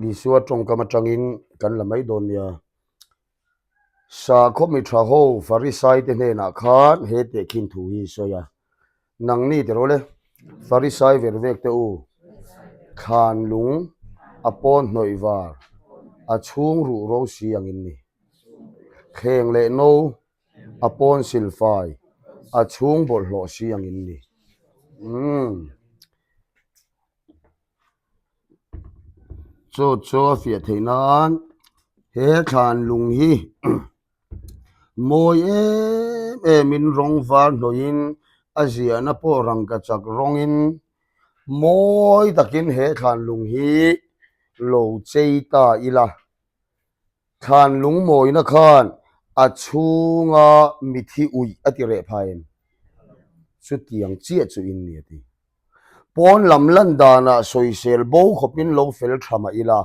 Isua tawngkam atangin kan la mai dawn nia. Sakhaw mi tha ho Farisai te hnenah khan he tehkhin thu hi sawi a, Nangni ti rawh le, Farisai ver vek te u, thlan lung a pawn hnawih var, a chhung ruh ro si angin ni. Thleng leh no a pawn silfai, a chhung bawlhhlawh si angin ni. Umm. Chu chu a fiah theih nan he thlan lung hi mawi em em in rawng var hnawih in a ziahna pawh rangkachak rawng in mawi takin he thlan lung hi lo chei ta ila thlan lung mawina khan a chhunga mithi uih a ti reh phai em chutiang chiah chu in ni a ti. Pawn lam lan danah sawisel bo khawpin lo fel tha mah ila,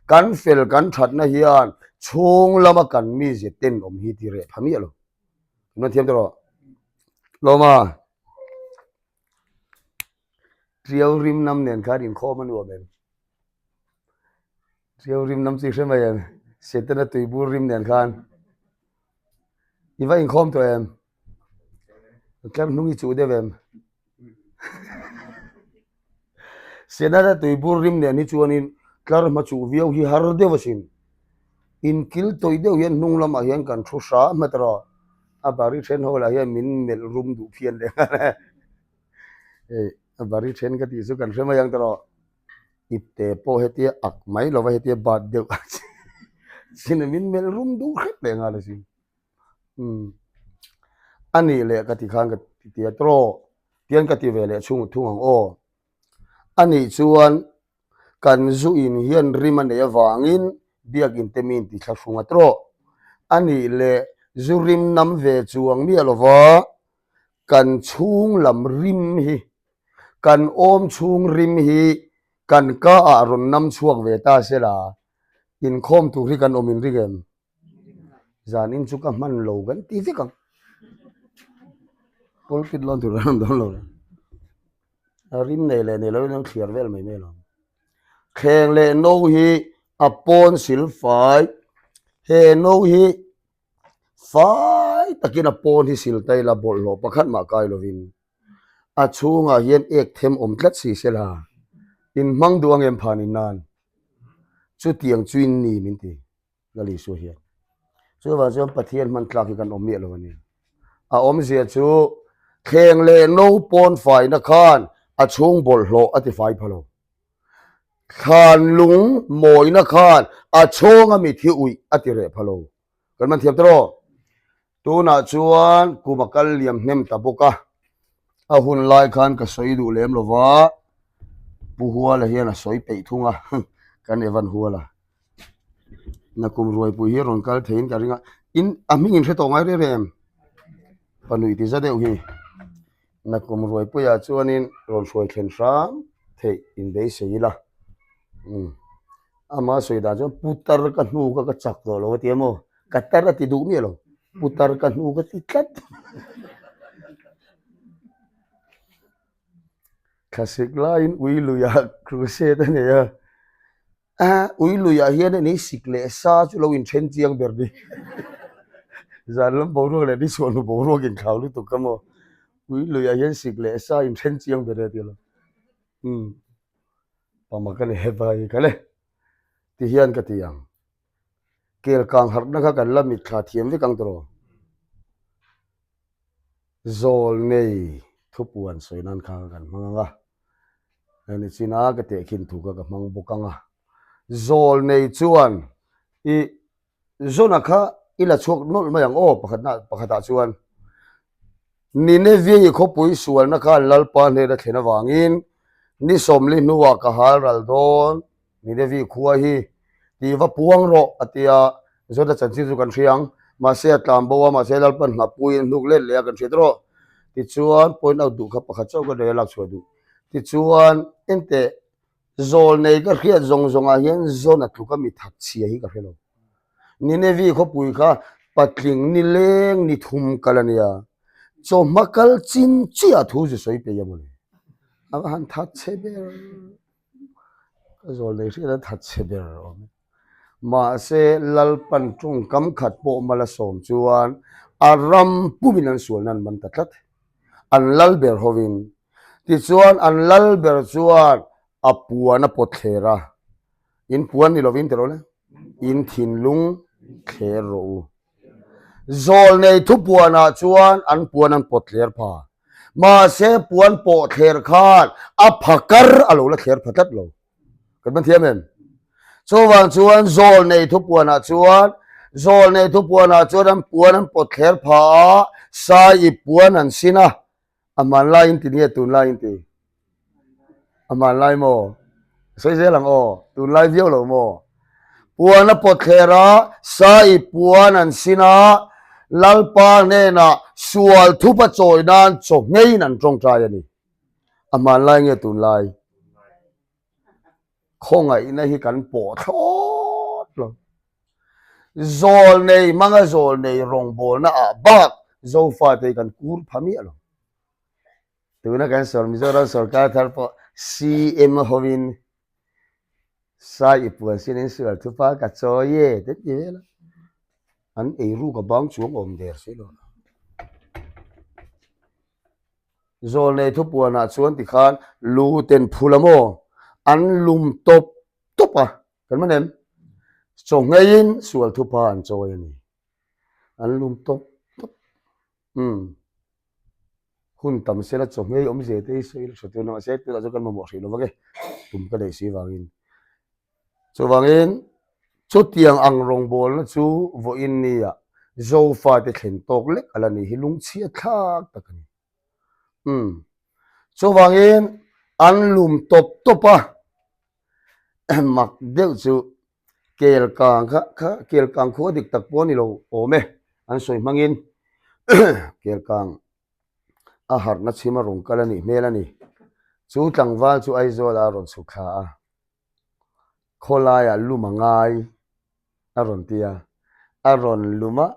kan fel kan thatna hian chhung lama kan mizia tenawm hi ti reh pha miah lo. Kan thiam tawh rawh. Lawma, Tiau rim nam nen khan inkhawm a nuam em? Tiau rim nam chu i hre mai em? Setana tuibur rim nen khan i va inkhawm tawh em? Tlar hnung i chuh deuh em? Senate tuibur rim nen hi chuanin tlar hma chuh viau hi har deuh asin. Inkil tawih deuh hian hnung lamah hian kan thu hram a tawrh a, a bari then ho lah hian min melh rum duh phian leh nghal e. Hei a bari then ka tih chu kan hre mai ang tawrh ipte pawh hetia ak mai lova hetia bat deuh chin min melh rum duh hrep leh nghal asin. Umm a nih leh ka ti khan ka ti a tawh tian ka ti ve leh chhung thung ang aw. A nih chuan kan zu in hian rim a neih avangin biakin te mi in ti thlahrung a tawh. A nih leh zu rim nam ve chuang miah lova kan chhung lam rim hi kan awm chhung rim hi kan ka ah rawn nam chhuak ve ta se la inkhawm tur hi kan awm in ring em? Zanin chu ka hman lo kan ti vek ang. Pulpit lawn tur an awm dawn lo. A rim nei leh nei loin an thliar vel mai mai lo. Thleng leh no hi a pawn sil fai. He no hi fai takin a pawn hi sil ta ila bawlhhlawh pakhat mah kai lovin a chhungah hian ek them awm tlat si sela inhmang duh ang em phan in nan chutiang chu in ni min ti. Lal Isua hian. Chuvang chuan Pathian hman tlak hi kan awm miah lo a ni. A awmzia chu thleng leh no pawn faina khan a chhung bawlhhlawh a ti fai pha lo. Thlan lung mawina khan a chhunga mithi uih a ti reh pha lo. Kan man thiam ta rawh. Tunah chuan kum a kal liam hnem ta bawk a, a hun lai khan ka sawi duh lem lo va, Pu Huala hian a sawi peih thung a, kan Evan Huala. Nakum ruaipui hi rawn kal theiin ka ring a, in a hming in hre tawh ngai reng reng em? Panuih ti za deuh hi. Nakum ruaipuiah chuanin rawn hruai thlen hram theih in beisei ila. Umm ama sawi dan chuan putar ka hnu kha ka chak tawh lo a ti a maw? Ka tar a ti duh miah lo, putar ka hnu ka ti tlat. Thlasik laiin ui luiah crusade a nei a. A ui luiah hian an ei sik leh sa chu lo inthen chiang ber ni. Zan lam boruak leh ni chhuahnu boruak inthlau lutuk ka maw. Ui luiah hian sik leh sa inthen chiang ber e tih lo. Umm pama ka ni hepa hi ka le. Ti hian ka ti ang. Kel kang harhna kha kan la mitthla thiam vek ang tawh. Zawl nei thupuan sawi nan kha kan hmang ang a, hemi china ka tehkhin thu kha ka hmang bawk ang a. Zawl nei chuan i zawna kha i la chhuak nawlh mai ang aw pakhatna pakhatah chuan Ninevi khawpui sualna khan Lalpa hnena thlen avangin ni sawmli hnuah ka hal ral dawn. Ninevi khua hi ti va puang rawh a ti a, Jona chanchin chu kan hria ang, mahse a tlan bo a, mahse Lalpan hnapui in a hnuk let leh a kan hriat rawh. Tichuan point out duh kha pakhat chauh ka nei a lak chhuah duh. Tichuan enteh zawl nei ka hriat zawng zawngah hian Jona tluka mi that chhia hi ka hre lo. Ninevi khawpui kha patling nileng ni thum kal a nia, chawhma kal chin chiah thu zu sawi peih a mawle. A va han that chhe ber. Ka zawl nei hriat a that chhe ber awm e. Mahse, Lalpan tawngkam khat pawh mal a sawm chuan a ram pumin an sualna an man ta tlat. An lal ber hovin. Tichuan, an lal ber chuan a puan a pawt thler a. In puan ni lovin tiraw le? In thinlung thler rawh u. Zawlnei thupuanah chuan an puan an pawt thler pha. Mahse, puan pawh thler khan a pha kar a lo la thler pha tlat lo. Kan man thiam em? Chuvang chuan zawlnei thupuanah chuan zawlnei thupuanah chuan an puan an pawt thler pha a, sai i puan an sin a, A hmanlai in ti nge tunlai in ti? A hmanlai maw? Sawi zel ang aw, tunlai viau lo maw? Puan a pawt thler a, sa i puan an sin a, Lalpa hnenah sual thup a chawi nan chaw ngeiin an tawngtai a ni. A hmanlai nge tunlai? Khawngaihna hi kan pawh thlawt lo. Zawlnei hmanga zawlnei rawngbawlna ah bak Zofate hi kan kur pha miah lo. Tuna kan sawr Mizoram sawrkar thar pawh CM hovin Sai i puan sin in sual thupa ka chawi e te ti vel a. An eiruk a bang chuang awm der si lo. Zawlnei thupuanah chuan tikhan lu ten phul a maw? An lum tawp tawp a, kan man em? Chaw ngeiin sual thupa an chawi a ni. An lum tawp tawp. Umm. Hun tam sela chaw ngei awm ze te hi sawi la tha tur a ni. Mahse tunah chuan kan mamawh hrih lo vang e, tum ka neih si vangin. Chuvangin chutiang ang rawngbawlna chu vawiin nia Zofate thlen tawk lek a la ni hi lungchhia thlak tak a ni. Umm. Chuvangin an lum tawp tawp a, mak deuh chu Kelkang kha kha Kelkang khua dik tak pawh a ni lo awm e, an sawi hmangin Kelkang a harhna chhim a rawn kal a nih hmel a ni. Chu tlangval chu Aizawl ah a rawn chhuk thla a. Khawlaiah lum a ngai a rawn ti a, a rawn lum a,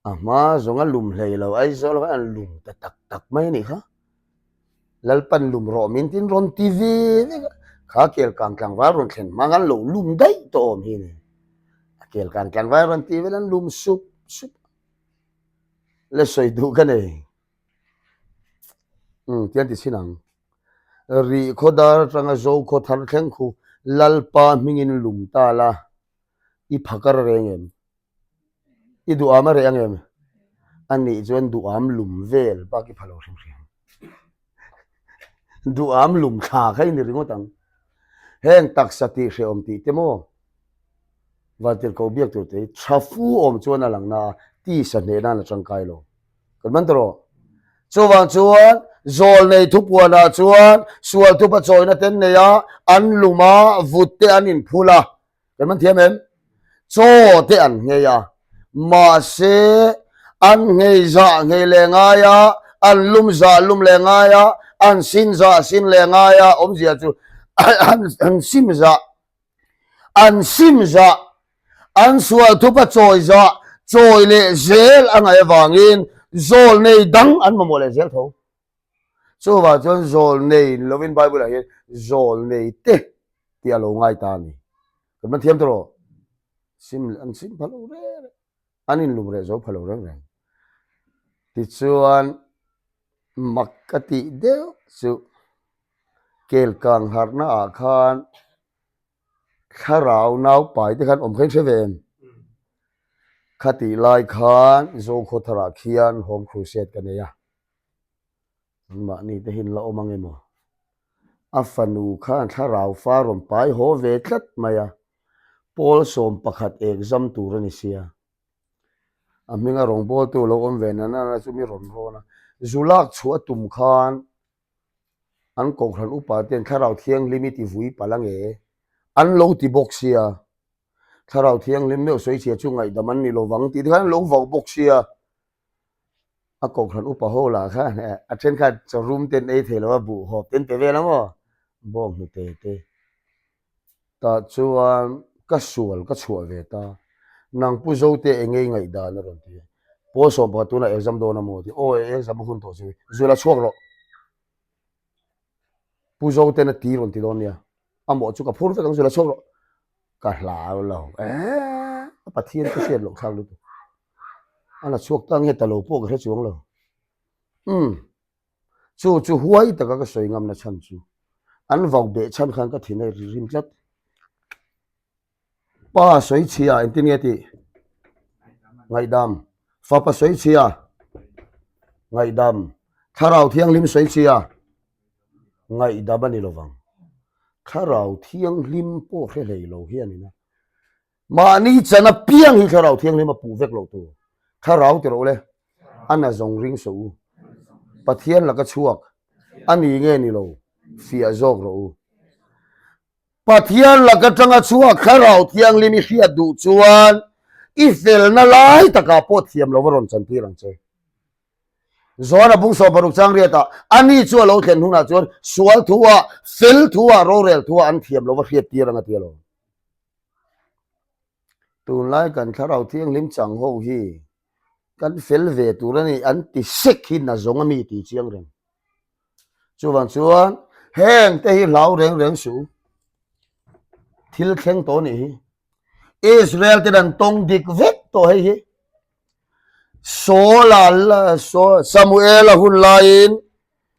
a hma zawng a lum hlei lo, Aizawl khan an lum ta tak tak mai a nih kha. Lalpan lum rawh min tin rawn ti ve vek a, kha Kelkang tlangval rawn thlen hma khan lo lum daih tawh awm hi a ni. A Kelkang tlangval rawn ti vel an lum sup sup a, le sawi duh ka nei. Umm tian ti chhin ang. Rih khaw dar atanga Zo khaw thar thleng khu Lalpa hmingin lum ta la, i phakar reng em? I duham a reh ang em? A nih chuan duham lum vel bak i pha lo hrim hrim. Duham lum thla kha i ni ringawt ang. Heng taksa tih hrehawm tih te maw? Vantirhkoh biak tur te hi tha fu awm chuan a lang na a, tisa hneh nan a tangkai lo. Kan man ta rawh. Chuvang chuan zawlnei thupuanah chuan sual thupa chawina te an nei a, an lum a, vut te an inphul a. Kan man thiam em? Chaw te an nghei a. Mahse, an nghei zah nghei leh ngai a, an lum zah lum leh ngai a, an sin zah sin leh ngai a, awmzia chu an sim zah An sim zah, an sual thupa chawi zah, chawi leh zel a ngaih avangin zawl nei dang an mamawh leh zel tho. Chuvang chuan zawl nei ni lovin Bible ah hian zawl nei te tih a lo ngai ta a ni. Kan man thiam ta rawh. Sim an sim pha lo reng reng. An inlum reh zo pha lo reng reng. Tichuan mak ka tih deuh chu Kelkang harhna ah khan thlarau naupai te khan awm kha in hre ve em? Khatih lai khan Zokhawtharah khian Home Crusade ka nei a, anmahni te hi an la awm ang emaw? A fanu khan thlarau fa rawn pai haw ve tlat mai a, Pawl 11 exam tur a ni sia. A hminga rawngbawltu lo awm ve na nana chu mi rawn rawn a, zu lak chhuah a tum khan An kohhran upa ten Thlarau Thianghlim i ti vui palh ange? An lo ti bawk sia. Thlarau Thianghlim meuh sawichhia chu ngaihdam an ni lovang tih te khan an lo vauh bawk sia. A kohhran upa ho lah khan a thenkhat chaw rum ten ei thei lo a, buh hawp ten pe vel a maw? Bawng hnute te. Tah chuan ka sual ka chhuah ve ta. Nang Pu Zote eng nge i ngaihdan a rawn ti a. Pawl 11 tunah exam dawn a maw a ti. Aw exam a hun tawh chu. Zula chhuak rawh. Pu Zoten a ti rawn ti dawn nia. A mawh chu ka phur vek ang chu la chhuak rawh. Ka hlau lo eeh a Pathian chu hriat loh thlak lutuk. A la chhuak ta nge ta lo pawh ka hre chuang lo. Umm chu chu huai taka ka sawi ngamna chhan chu an vau beh chhan khan ka thin a ri rim tlat. Pa sawi chhia engtin nge tih? Ngaihdam. Fapa sawi chhia? Ngaihdam. Thlarau Thianghlim sawi chhia? Ngaihdam a ni lovang. Thlarau Thianghlim pawh hre hlei lo hian ina mahni chan apiang hi Thlarau Thianghlim a puh vek loh tur. Thlarau ti rawh le, a na zawng ring suh u. Pathian laka chhuak a ni nge ni lo fiah zawk rawh u. Pathian lak atanga chhuak Thlarau Thianghlim i hriat duh chuan i felna lai takah pawh thiam lo va rawn chantir ang che. Zohana bung 16 chang riatah ani chu a lo thlen hunah chuan sual thuah, fel thuah, rorel thuah an thiam lo va hriattir ang a ti alawm. Tunlai kan Thlarau Thianghlim chang ho hi kan fel ve tur a ni an ti sek hi na zawng a mi tih chiang reng. Chuvang chuan heng te hi hlau reng reng suh thil thleng tawh nih hi. Israel ten an tawng dik vek tawh hei hi. Saul-a Samuel-a hun laiin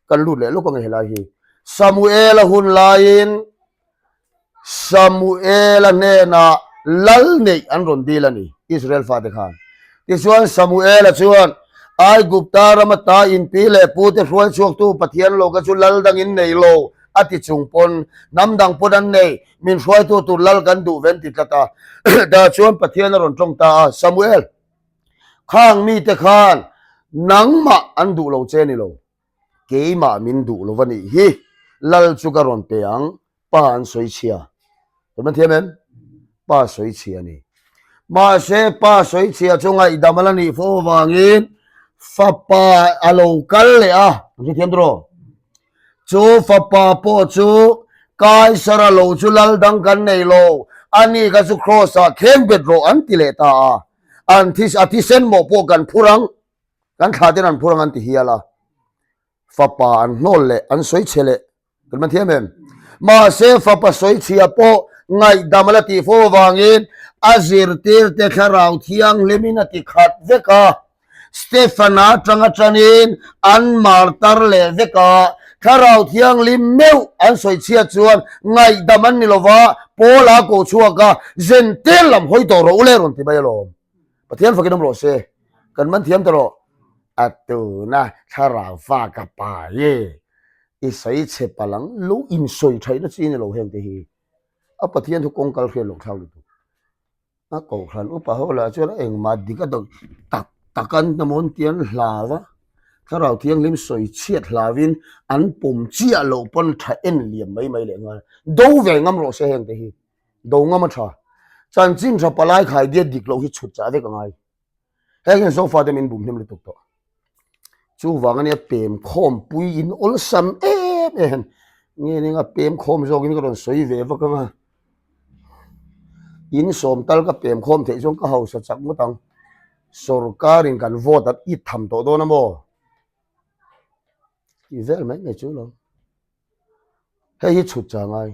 kan lut leh lawk ang e helai hi. Samuel-a hun laiin Samuel-a hnenah lal neih an rawn dil a ni, Israel fate khan. Tichuan Samuel-a chuan, Aigupta rama ta inpi leh pute hruai chhuaktu Pathian lo kha chu lal dangin nei lo, a ti chung pawn, hnam dang pawn an nei, min hruaitu tur lal kan duh ve an ti tlat a. Tah chuan Pathian a rawn tawng ta a, Samuel, khang mite khan nangmah an duh lo che ni lo. Keimah min duh lo va nih hi, Lal chu ka rawn pe ang, pa an sawi chhia. Kan man thiam em? Pa sawi chhia a ni. Mahse, pa sawi chhia chu ngaihdam a la nih fo avangin fapa a lo kal leh a, an hre thiam tawh. Chu fapa pawh chu Kaisara lo chu lal dang kan nei lo, ani kha chu Kraws-ah kheng bet rawh an ti leh ta a. An thi, a thisen mawh pawh kan phur ang. Kan thla ten an phur ang an ti hial a, fapa an hnawl leh an sawi chhe leh kan man thiam em? Mahse fapa sawi chhia pawh ngaihdam a la tih fo avangin a zirtirte thlarau thianghlimin a ti khat vek a, Stefana atanga tanin an martar leh vek a, thlarau thianghlim meuh an sawi chhiat chuan ngaihdam an ni lova, Paula ko chhuak a, Zentel lam hawi tawh rawh u le rawn ti mai alawm. Pathian fakin awm rawh se. Kan man thiam ta rawh. A tuna thlarau fa ka pa i i sawi chhe palang lo in sawi thaihna chi ni lo heng te hi. A Pathian thu kawng kal hriat loh thlak lutuk. A kohhran upa ho lah chuan a engmah dik a dawt tak tak an emaw an ti an hlau a. Thlarau thianghlim sawi chhiat hlauin an pawm chiah loh pawn tha en liam mai mai leh nghal. Do ve ngam rawh se heng te hi. Do ngam a tha. Chanchin tha palai khai diat dik loh hi chhut chah vek a ngai. Heng hian sofa te min bum hnem lutuk tawh. Chuvang ania pem khawm pui in awlsam em em. Nge ninga pem khawm zawkin ka rawn sawi ve vak anga. In sawm tal ka pem khawm theih chuan ka hausa chak ngawt ang. Sorkarin kan vote an it tham tawh dawn a maw? Tih vel mai mai chu lo. Hei hi chhut chah ngai.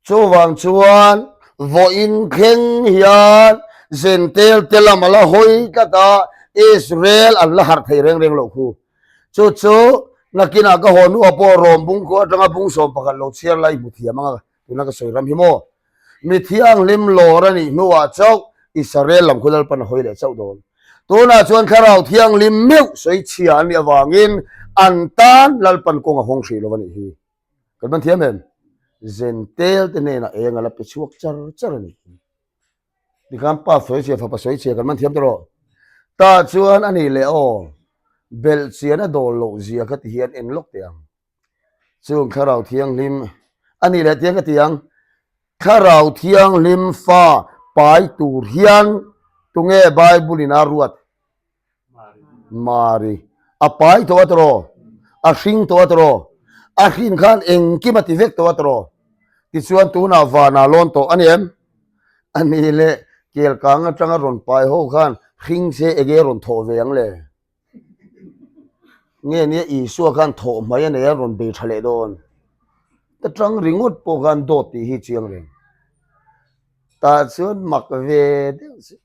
Chuvang chuan vawiin thleng hian Zentel te lam a la hawi tlat a, Israel an la harh thei reng reng loh khu. Chu chu nakinah ka haw hnuah pawh Rom bung khua atanga bung 11 lo chhiar lai hmu thiam ang a, tuna ka sawi ram hi maw. Mi thianghlim lawr a nih hnuah chauh Israel lam khu Lalpan a hawi leh chauh dawn. Tunah chuan Thlarau Thianghlim meuh sawi chhia an nih avangin an tan Lalpan kawng a hawng hrih lo a nih hi. Kan man thiam em? Zentel te hnenah eng a la pe chhuak char char a ni. Tikhan pa sawi chhia, fapa sawi chhia kan man thiam ta rawh. Tah chuan a nih leh aw, belh chian a dawl loh zia kha ti hian en lawk teh ang. Chung Thlarau Thianghlim a nih leh tiang ka ti ang, Thlarau Thianghlim fa pai tur hian tunge Bible in a ruat? Mari. A pai tawh a tawh, a hring tawh a tawh, a hrin khan engkim a ti vek tawh a tawh. Tichuan tunah vanah lawn tawh a ni em? A ni leh Kelkang atanga rawn pai ho khan hring se enge rawn thawh ve ang le? Nge nia Isua khan thawh hmai a nei a rawn bei tha leh dawn. Ta tang ringawt pawh khan dawt tih hi chiang reng. Tah chuan mak ve deuh chu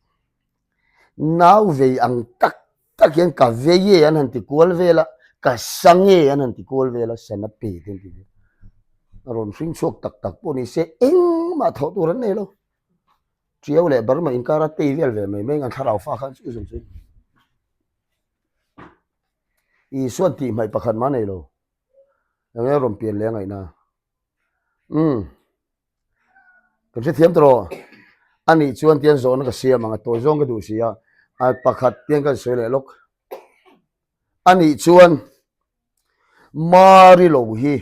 nau vei ang tak tak hian ka vei e an han ti kual vel a, ka sang e an han ti kual vel a, sana pe te an ti vel. A rawn hring chhuak tak tak pawh ni se engmah thawh tur an nei lo. Tiau leh Burma inkara tei vel ve mai mai ang thlarau fa khan chu zawng chu. Isuan tih hmaih pakhat mah nei lo. Enge rawn pian leh a ngaihna. Umm. Kan hrethiam ta rawh. A nih chuan tian zawhna ka siam ang a tawi zawng ka duh si a. A pakhat tian ka sawi leh lawk. A nih chuan Mari lo hi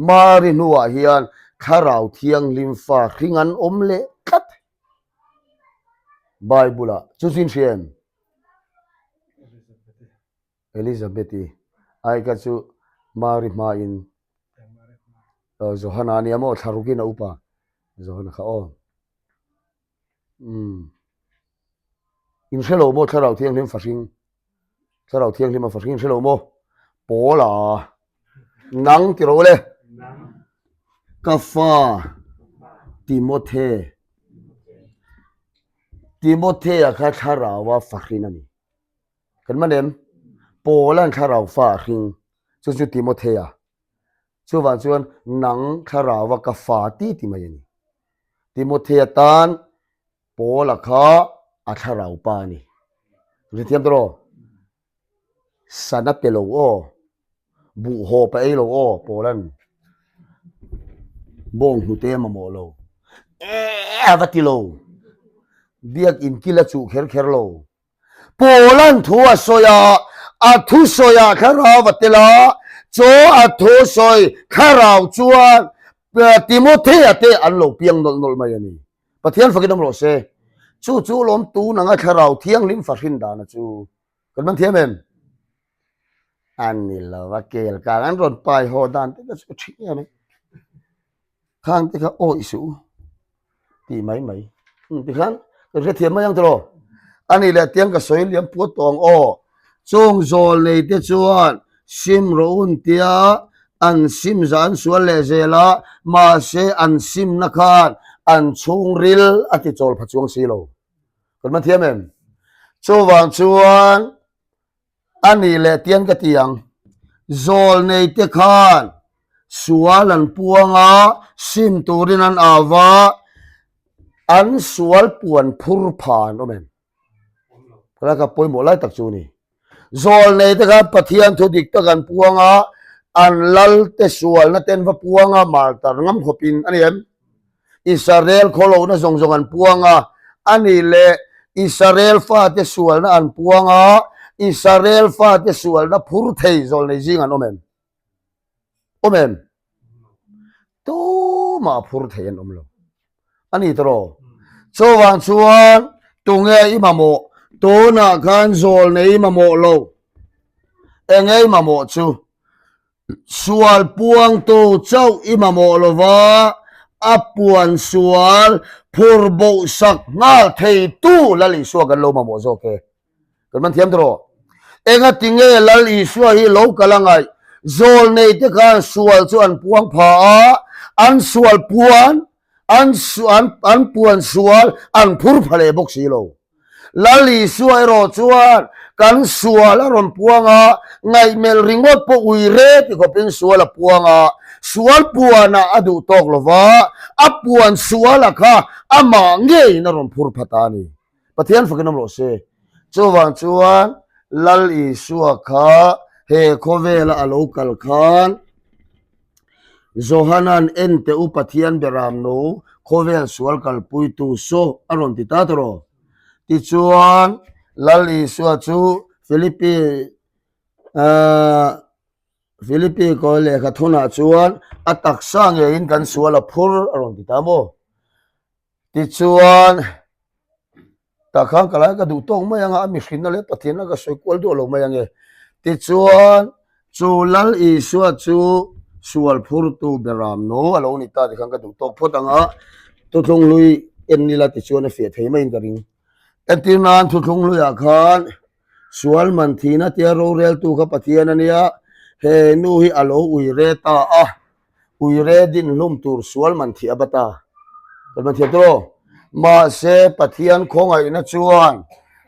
Mari hnuah hian Thlarau Thianghlim fa hring an awm leh tlat. Bible ah chu chu in hria em? Elizabeth-i ai kha chu Mari hmain Johana a nia maw thla rukin a upa Johana kha aw. Umm. In hre lo maw Thlarau Thianghlim fahring? Thlarau Thianghlim a fahring in hre lo maw? Paula nang ti ro le. Ka fa Timothe. Timothea kha Thlarau a fahrin a ni. Kan man em? Paula'n Thlarau fa a hring. Chu chu Timothea. Chuvang chuan nang Thlarau a ka fa ti ti mai a ni. Timothea tan Paula kha a Thlarau pa a ni. Hrethiam tawh rawh. Sana pe lo aw. Buh hawp a ei lo aw Paula'n. Bawng hnute a mamawh lo. Eeh a va ti lo. Biak inkil a chuh kher kher lo. Paula'n thu a sawi a, a thusawiah thlarau a tel a, chaw a thusawi thlarau chuan Timothea te an lo piang nawlh nawlh mai a ni. Pathian fakin awm rawh se. Chu chu lawm tun anga thlarau thianghlim fahrin dana chu kan man thiam em? A ni lo, a kel kang an rawn pai haw dan te kha chu a ṭhi em e. Khang te kha awih suh u tih mai mai. Tikhan kan hrethiam mai ang tawh. Ani leh tiang ka sawi liam puat tawh ang aw. Chung zawl nei te chuan sim rawh un tia an sim zah an sual leh zel a, mahse an simna khan an chhungril a ti chawl pha chuang si lo. Kan man thiam em? Chuvang chuan A nih leh tiang ka ti ang. Zawlnei te khan sual an puang a, sim turin an au va, an sual puan phur pha an awm em? Helai kha pawimawh lai tak chu a ni. Zawlnei te khan Pathian thu dik tak an puang a, an lal te sualna te an va puang a, martar ngam khawpin a ni em? Israel khawlohna zawng zawng an puang a, a nih leh Israel fate sualna an puang a, Israel fate sualna phur thei zawlnei zing an awm em? Awm em? Tumah phur thei an awm lo. A ni tawh. Chuvang chuan tunge i mamawh? Tunah khan zawlnei i mamawh lo. Enge i mamawh chu? Sual puangtu chauh i mamawh lova, a puan sual phur boh sak nghal theitu Lal Isua kan lo mamawh zawk e. Kan man thiam tawh. Engati nge Lal Isua hi lo kal a ngaih? Zawlnei te khan sual chu an puang pha a, an sual puan, an an puan sual an phur pha leh bawk si lo. Lal Isua erawh chuan kan sual a rawn puang a, ngaihmelh ringawt pawh ui re ti khawpin sual a puang a, sual puanah a duh tawk lo va, a puan suala kha amah ngeiin a rawn phur phat a ni. Pathian fakin awm rawh se. Chuvang chuan Lal Isua kha he khawvela a lo kal khan Johanan en teh u Pathian beram no khawvel sual kalpuitu saw a rawn ti ta tawh. Tichuan Lal Isua chu Philippi Philippi kawi lehkha thunah chuan a taksa ngeiin kan sual a phur a rawn ti ta maw? Tichuan, tah khan ka lai ka duh tawk mai ang a, a mihrinna leh Pathianna ka sawi kual duah lo mai ang e. Tichuan, chu Lal Isua chu sual phurtu beram no a lo ni ta tikhan ka duh tawk phawt ang a, thuthlung hlui en ila tichuan a fiah thei maiin ka ring. Entir nan thuthlung hluiah khan sual man thihna tia roreltu kha Pathian a nia, he nu hi a lo ui re ta a. Uire din hlum tur sual man thih a bat a. Kan man thiam tawh. Mahse Pathian khawngaihna chuan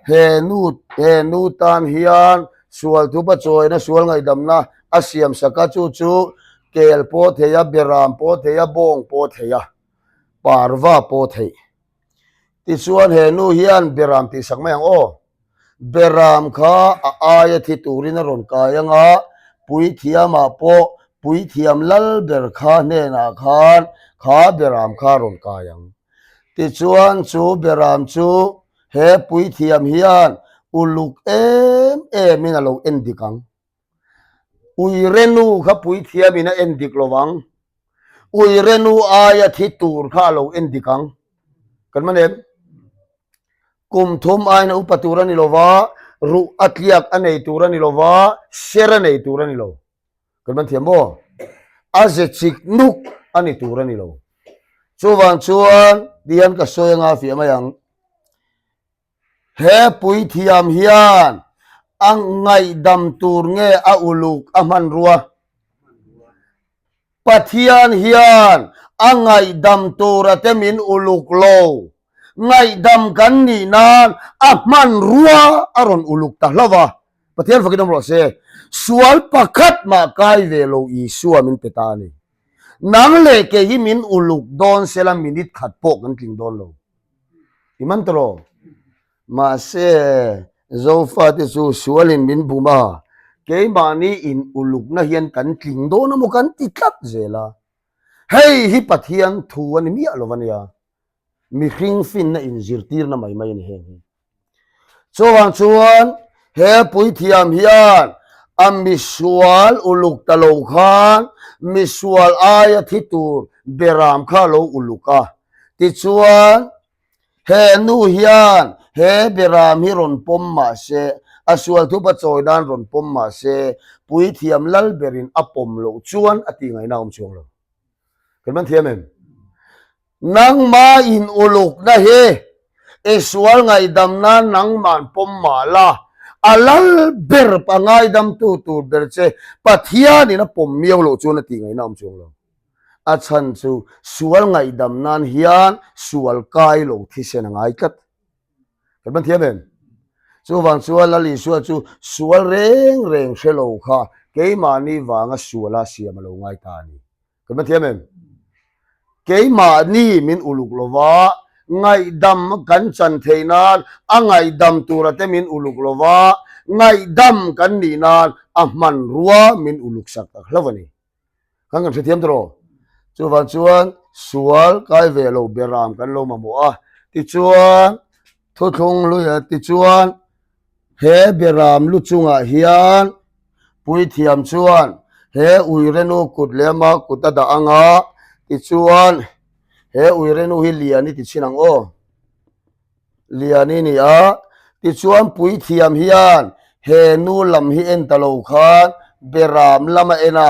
he nu he nu tan hian sual thupa chawina sual ngaihdamna a siam sak a, chu chu kel pawh thei a, beram pawh thei a, bawng pawh thei a, parva pawh theih. Tichuan he nu hian beram tihsak mai ang aw. Beram kha a aia thi turin a rawn kai ang a, puithiamah pawh puithiam lal ber kha hnenah khan kha beram kha a rawn kai ang. Tichuan chu beram chu he puithiam hian uluk em emin a lo en dik ang. Uire nu kha puithiamin a en dik lo vang. Uire nu aia thi tur kha a lo en dik ang. Kan man em? Kum thum aiin a upa tur a ni lo va, ruh a tliak a nei tur a ni lo va, ser a nei tur a ni lo. Kan man thiam maw? A ze chik nuk a ni tur a ni lo. Chuvang chuan tihian ka sawi anga fiah mai ang. He puithiam hian a ngaihdam tur nge a uluk a hmanrua? Pathian hian a ngaihdam tura te min uluk lo. Ngaihdam kan nih nan a hmanrua a rawn uluk ta hlauh a. Pathian fakin awm rawh se. Sual pakhat mah kai ve lo Isua min pe ta a ni. Nang leh kei hi min uluk dawn sela minute khat pawh kan tling dawn lo. I man tawh? Mahse, Zofate chu sualin min bum a, keimahni in ulukna hian kan tling dawn emaw kan ti tlat zel a. Hei hi Pathian thu a ni miah lo a nia. Mihring finna inzirtirna mai mai a ni heng hi. Chuvang chuan he puithiam hian a misual uluk ta lo khan misual aia thi tur beram kha a lo uluk a. Tichuan he nu hian he beram hi rawn pawm mah se, a sual thupa chawi nan rawn pawm mah se, puithiam lal berin a pawm loh chuan a tih ngaihna a awm chuang lo. Kan man thiam em? Nangmah in ulukna hi i sual ngaihdam nan nangmahn pawm mah la, a lal ber a ngaidamtu tur ber che Pathianin a pawm miau loh chuan a tih ngaihna awm chuang lo. A chhan chu sual ngaihdam nan hian sual kai lo thisen a ngai tlat. Kan man thiam em? Chuvang chuan Lal Isua chu sual reng reng hre lo kha keimahni vanga suala siam a lo ngai ta a ni. Kan va thiam em? Keimahni min uluk lova, ngaihdam kan chan theih nan a ngaihdam tura te min uluk lova, ngaihdam kan nih nan a hmanrua min uluk sak tak hlauh a ni. Kan kan hrethiam tawh. Chuvang chuan sual kai ve lo beram kan lo mamawh a, tichuan thuthlung hluia tichuan He beram lu chungah hian puithiam chuan he uirenu kut lema kut a dah ang a, tichuan he uirenu hi lian i ti chhin ang aw, lian i ni a, tichuan puithiam hian he nu lam hi en ta lo khan beram lam a en a,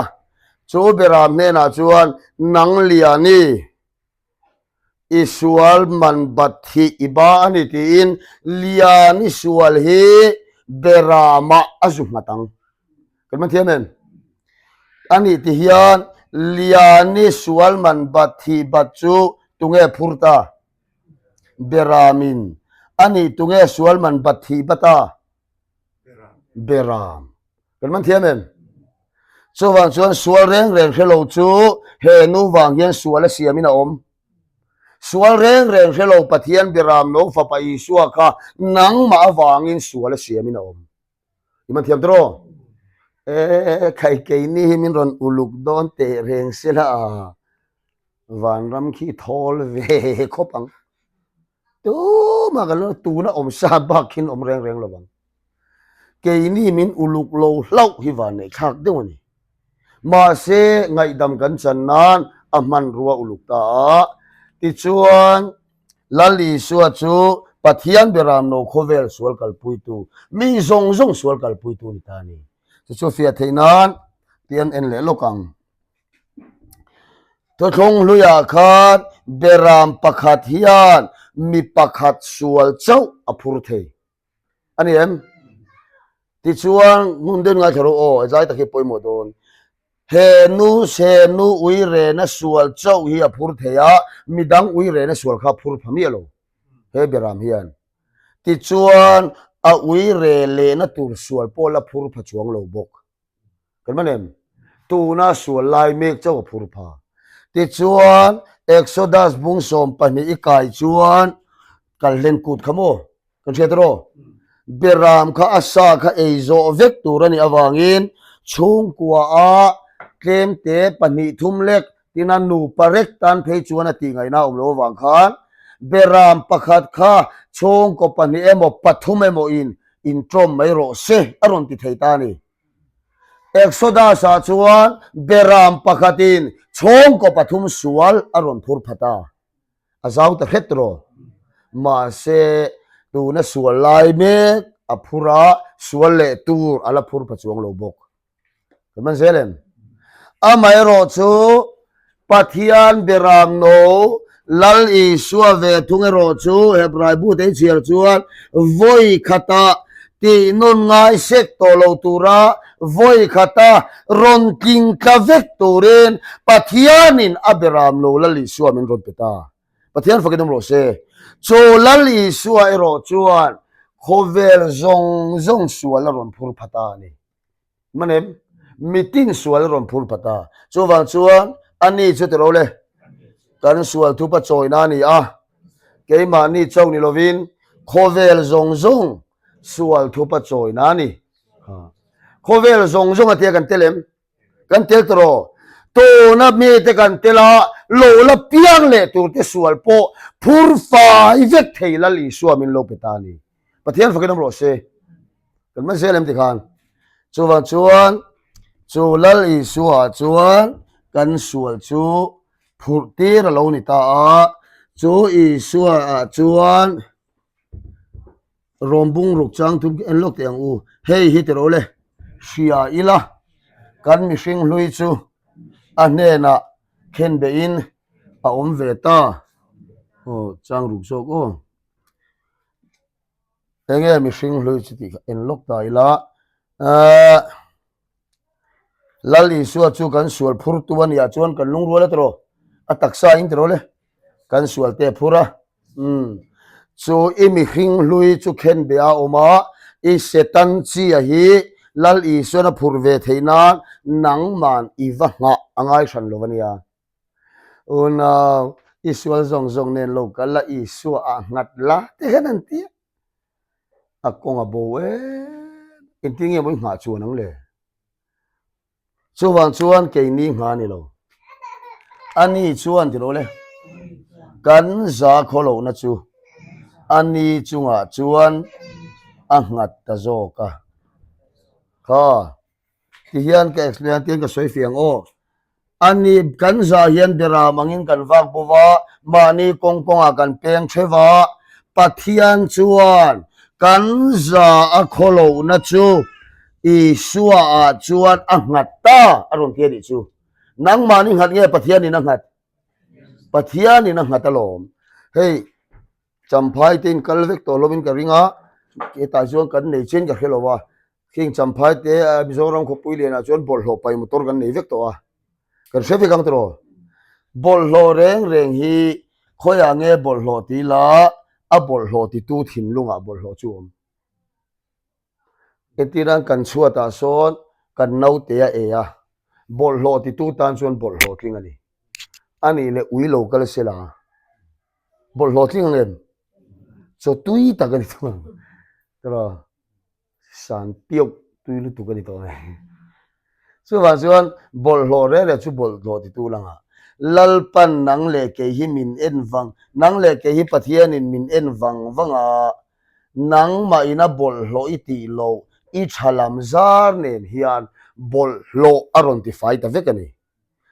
chu beram hnenah chuan nang lian i. I sual man bat hi i ba a ni tiin Lian i sual hi Beramah a zu nghat ang. Kan man thiam em? A nih ti hian Lian i sual man bat hi bat chu tunge phur ta? Beramin. A nih tunge sual man bat hi bat a? Beram. Kan man thiam em? Chuvang chuan sual reng reng hre lo chu he nu vang hian sual a siamin a awm. Sual reng reng hre lo Pathian Biram no Fapa Isua kha nangmah avangin sual a siamin a awm. I man thiam tawh? E, khai keini hi min rawn uluk dawn teh reng sela a. Vanram khi thawl ve khawp ang. Tumah kan lo tuna awm sa bak khin awm reng reng lo vang. Keini min uluk lo hlauh hi van neih thlak deuh a ni. Mahse ngaihdam kan chan nan a hmanrua uluk ta a. Tichuan Lal Isua chu Pathian beram no khawvel sual kalpuitu, mi zawng zawng sual kalpuitu ni ta a ni. Chu chu fiah theih nan tian en leh lawk ang. Thuthlung hluiah khan beram pakhat hian mi pakhat sual chauh a phur thei a ni em? Tichuan hmun deuh ngaithla rawh aw, zai tak hi pawimawh dawn. He nu he nu ui rena sual chauh hi a phur thei a, midang ui rena sual kha a phur pha miah lo he beram hian. Tichuan a ui re lehna tur sual pawh la phur pha chuang lo bawk. Kan man em? Tuna sual lai mek chauh a phur pha. Tichuan Exodus bung 12 i kai chuan kalhlen kut kha maw? Kan hriat rawh. Beram kha a sa kha ei zawh vek tur a nih avangin chhungkua a tlemte pahnih thum lek tina nupa rek tan phei chuan a tih ngaihna a awm loh avang khan beram pakhat kha chhungkaw pahnih emaw pathum emaw in intawm mai rawh se a rawn ti thei ta a ni. Exodus ah chuan beram pakhatin chhungkaw pathum sual a rawn phur phat a. A zau ta hret rawh. Mahse, tuna sual lai mek a phur a, sual leh tur a la phur pha chuang lo bawk. Kan man zel em? Amaherawh chu Pathian beram no Lal Isua ve thung erawh chu Hebrai bu te chhiar chuan vawi khata tih nawn ngai sek tawh lo tura vawi khata rawn tling tla vek turin Pathianin a beram lo Lal Isua min rawn pe ta. Pathian fakin awm rawh se. Chu Lal Isua erawh chuan khawvel zawng zawng sual a rawn phur pha ta a ni. Man em? Mitin sual a rawn phur pha ta. Chuvang chuan ani chu tiro le, kan sual thupa chawina a ni a, keimahni chauh ni lovin khawvel zawng zawng sual thupa chawina a ni. Khawvel zawng zawng a tia kan tel em? Kan tel tawh. Tuna mite kan tel a, lo la piang leh turte sual pawh phur fai vek thei Lal Isua min lo pe ta a ni. Pathian fakin awm rawh se. Kan man zel em ti khan. Chuvang chuan chu Lal Isua chuan kan sual chu phurh tir a lo ni ta a. Chu Isua ah chuan Rawm bung ruk chang thum khi en lawk teh ang u. Hei hi tiraw le, hria ila kan mihring hlui chu a hnenah khen behin a awm ve ta. Aw chang ruk zawk aw. Enge mihring hlui chu tih kha en lawk ta ila. Ahh Lal Isua chu kan sual phur tu a nih ah chuan kan lungrual a tiraw? A taksa in tiraw le? Kan sual te a phur a. Umm chu i mihring hlui chu khen be a awm a, i Setan chi a hi Lal Isuan a phur ve theih nan nangman i va nghah a ngai hran lo a nia. Unau, i sual zawng zawng nen lo kal la, Isua ah nghat la te hian an ti a. A kawng a bo em engtin nge maw i nghah chuan ang le? Chuvang chuan keini nghah a ni lo. Ani chuan ti lo le, kan za khaw lohna chu ani chungah chuan a nghat ta zawk a. Kha tihian ka explain a, tihian ka sawi fiah ang aw. Ani kan zah hian beram angin kan vak bo va, mahni kawng kawngah kan peng theuh va, Pathian chuan kan za a khaw lohna chu Isua ah chuan a nghat ta a rawn ti a nih chu. Nangmahni nghat nge Pathianin a nghat? Pathianin a nghat alawm. Hei Champhai te in kal vek tawh lovin ka ring a, hetah chuan kan nei chian ka hre lo va, Khing Champhai te Mizoram khawpui lianah chuan bawlhhlawh pai motor kan nei vek tawh a, kan hre vek ang tiraw? Bawlhhlawh reng reng hi khawiah nge bawlhhlawh ti ila a bawlhhlawh titu thinlungah bawlhhlawh chu a awm. Entirnan kan chhuatah sawn kan naute a ei a, bawlhhlawh titu tan chuan bawlhhlawh tling a ni. A nih leh ui lo kal se la bawlhhlawh tling ang em? Chaw tui tak a ni thung ang tiraw? San piauh tui lutuk a ni tawh mai. Chuvang chuan bawlhhlawh reng reng chu bawlhhlawh titu langah Lalpan nang leh kei hi min en vang, nang leh kei hi Pathianin min en vang vang a, nangmah ina bawlhhlawh i tih loh i tha lam zar nen hian bawlhhlawh a rawn tifai ta vek a ni.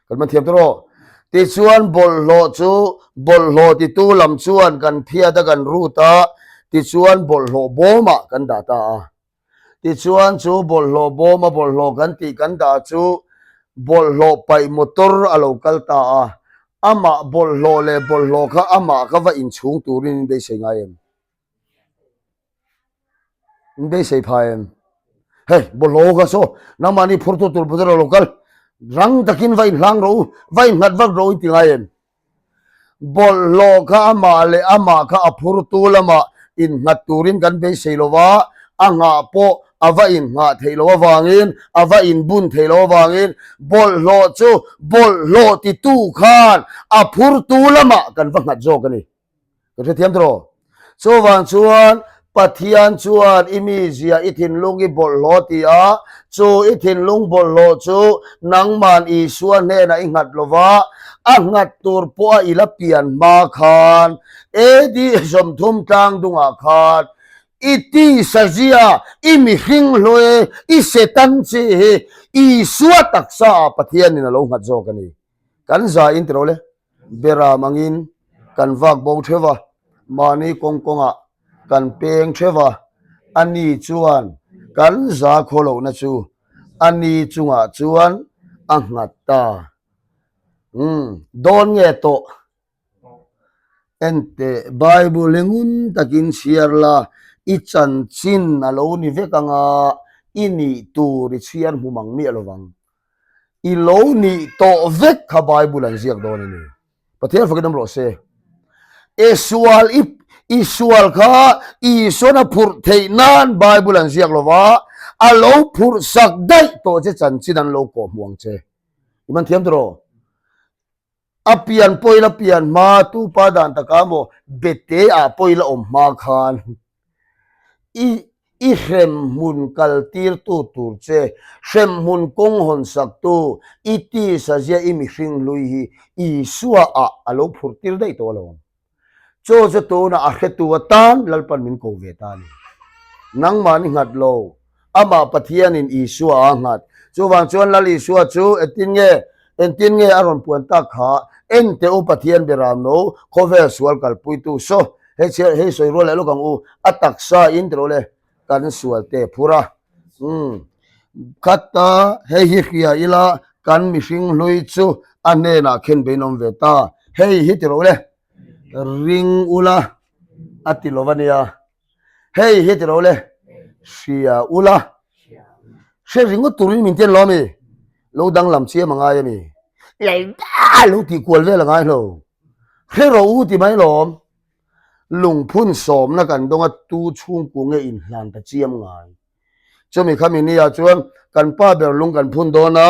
Kan man thiam tawh rawh. Tichuan bawlhhlawh chu bawlhhlawh titu lam chuan kan phiat a kan rut a, tichuan bawlhhlawh bawmah kan dah ta a. Tichuan chu bawlhhlawh bawma bawlhhlawh kan tih kan dah chu bawlhhlawh paih motor a lo kal ta a, amah bawlhhlawh leh bawlhhlawh kha amah kha va inchhung turin in beisei ngai em? In beisei pha em? Hei, bawlhhlawh kha saw, nangmahni phurtu tur motor a lo kal. Rang takin va inhlang rawh u, va innghat vak rawh u inti ngai em? Bawlhhlawh kha amah leh amah kha a phurtu lamah innghat turin kan beisei lo va, a nghah pawh a va inngah theih loh avangin, a va inbun theih loh avangin bawlhhlawh chu bawlhhlawh titu khan a phurtu lamah kan va nghat zawk a ni. Ka hrethiam tawh. Chuvang chuan Pathian chuan i mizia i thinlung i bawlhhlawh ti a, chu i thinlung bawlhhlawh chu nangman Isua hnenah i nghat lo va, a nghat tur pawha i la pian hma khan AD 30 tlang dungah khan i tisa zia, i mihring hlui, i Satan chi hi Isua taksa ah Pathianin a lo nghat zawk a ni. Kan za in ti lo le. Beram angin kan vak bo theuh a, mahni kawng kawngah kan peng theuh a, ani chuan kan za khaw lohna chu ani chungah chuan a nghat ta. Umm, dawn nge tawh? Enteh, Bible hi ngun takin chhiar la, i chanchin a lo ni vek anga i nih tur i chhiar hmu mang miah lovang. I lo nih tawh vek kha Bible an ziak dawn a ni. Pathian fakin awm rawh se. I sual i i sual kha Isuan a phurh theih nan Bible an ziak lo va, a lo phurh sak daih tawh che chanchin an lo kawh hmu ang che. I man thiam tawh. A pian pawh ila pian hma tupa dan taka maw bete ah pawh ila awm hma khan i i hremhmun kal tir tu tur che hremhmun kawng hawn sak tu i tisa zia i mihring hlui hi Isua ah a lo phurh tir daih tawh alawm. Chaw chu tunah a hretu atan Lalpan min ko ve ta a ni. Nangmah ni nghat lo, amah Pathianin Isua a nghat. Chuvang chuan Lal Isua chu engtin nge, engtin nge a rawn puan tak kha? En teh u Pathian beram no, khawvel sual kalpuitu saw, hei chhiar, hei sawi rual leh lawk ang u, a taksa in tiro le, kan sual te phur a. Umm, khat a, hei hi hria ila, kan mihring hlui chu a hnenah khen bein awm ve ta, hei hi tiro le. Ring ula a ti lo a nia. Hei hi ti lo le. Hria ula. Hre ringawt turin min tian lo a mi. Lo danglam chiam a ngai a mi. Lei lo tih kual vel a ngai lo. Hre rawh u ti mai lawm. Lungphun sawmna kan dawng a tu chhungkua nge inhlan ta chiam ngai. Chumi kha mi nia chuan kan pa ber lung kan phun dawn a,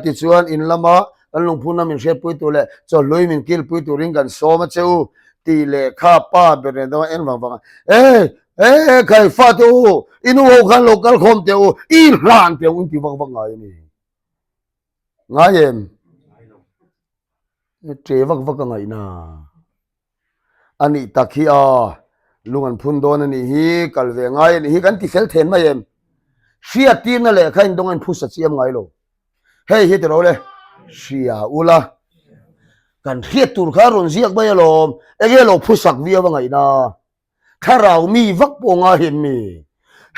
tichuan in lama kan lungphunna min hriatpui tur leh chawhlui min kilpui turin kan sawm a che u tih leh kha pa ber nen dawn a en vang vang a, Ei, ei, khai fate u, i nu ho khan lo kal khawm teh u, i hlan teh u in ti vak vak ngai a ni. Ngai em? Ṭe vak vak a ngaihna. A nih tak hi a, lung an phun dawn a nih hi, kal ve ngai a nih hi kan ti fel then mai em? Hriattirna lehkha in dawng a inphusa chiam ngai lo. Hei hi tiro le, hria ula, kan hriat tur kha a rawn ziak mai alawm, enge lo phusak viau a ngaihna. Thlarau mi vak pawh ngai em mi?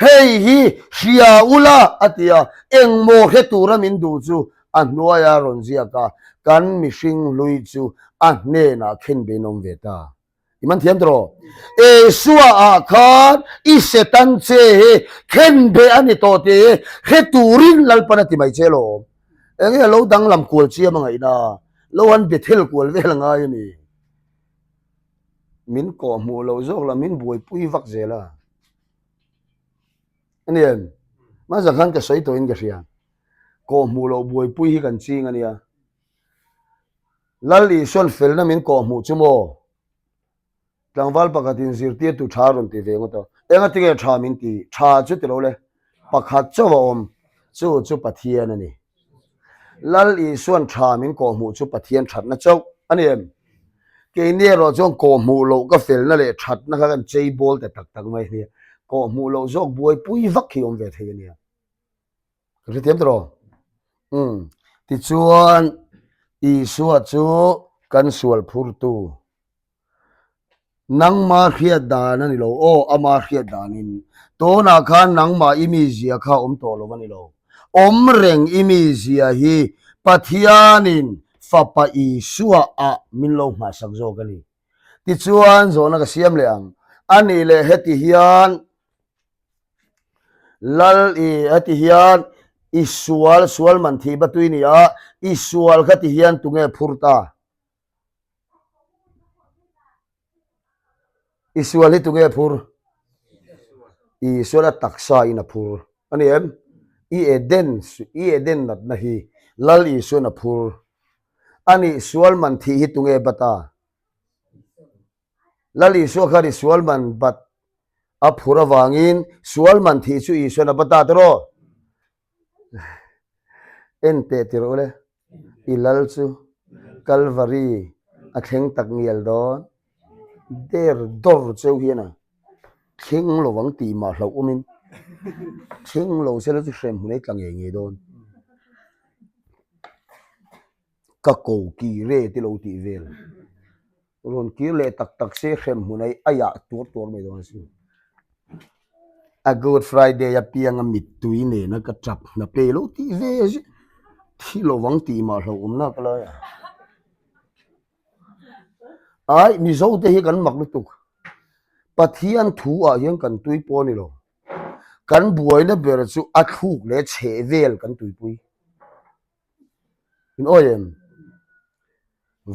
Hei hi hria ula a ti a, engmaw hre tura min duh chu a hnuaia rawn ziak a, kan mihring hlui chu a hnenah khen bein awm ve ta. I man thiam tawh. Esua ah khan i Setan che hi khen be a ni tawh tih hi hre turin Lalpan a ti mai che lawm. Enge lo danglam kual chiam a ngaihna, lo han Bethel kual vel a ngai a ni. Min kawh hmuh loh zawk la min buaipui vak zel a. A ni em? Hmasa khan ka sawi tawhin ka hria. Kawh hmuh loh buaipui hi kan ching a nia. Lal Isuan felna min kawh hmuh chu maw? Tlangval pakhatin zirtirtu tha a rawn ti ve ngawt a. Engati nge tha min ti? Tha chu ti lo le. Pakhat chauh a awm. Chu chu Pathian a ni. Lal Isuan tha min kawhhmuh chu Pathian thatna chauh a ni em? Keini erawh chuan kawhhmuh loh ka felna leh thatna kha kan chei bawl ta tak tak mai a nia. Kawhhmuh loh zawk buaipui vak hi awm ve thei a nia. Ka hrethiam ta rawh. Umm. Tichuan Isua chu kan sual phurtu. Nangma hriat dan a ni lo aw, ama hriat danin. Tunah khan nangmah i mizia kha awm tawh lo a ni lo. Awm reng i mizia hi Pathianin Fapa Isua ah min lo nghahsak zawk a ni. Tichuan zawhna ka siam leh ang. A nih leh heti hian Lal i heti hian. I sual, sual man thih ba tui ni a, i sual kha ti hian tunge phur ta? I sual hi tunge phur? Isuan a taksa in a phur a ni em? I Eden, i Eden natna hi Lal Isuan a phur a nih sual man thih hi tunge bat a? Lal Isua khan i sual man bat a phur avangin sual man thih chu Isuan a bat a tiraw? En teh tirh ule, i lal chu Kalvari a thleng tak ngial dawn. Der dawr cheu hian a thleng lo ang tih mah hlauh awmin thleng lo sela chu hrem hmun ei tla ngei ngei dawn. Ka ko kir e ti lo tih vel. Rawn kir leh tak tak se hrem hmun ai a yah tuar tuar mai dawn a sin. A Good Friday a piang a mittui nena ka tap hna pe lo tih ve zet thi lovang tih mah hlauhawmna ka lai a. Ai Mizo te hi kan mak lutuk. Pathian thu ah hian kan tui pawh a ni lo. Kan buaina ber chu a thluk leh chheh vel kan tuipui. In awi em?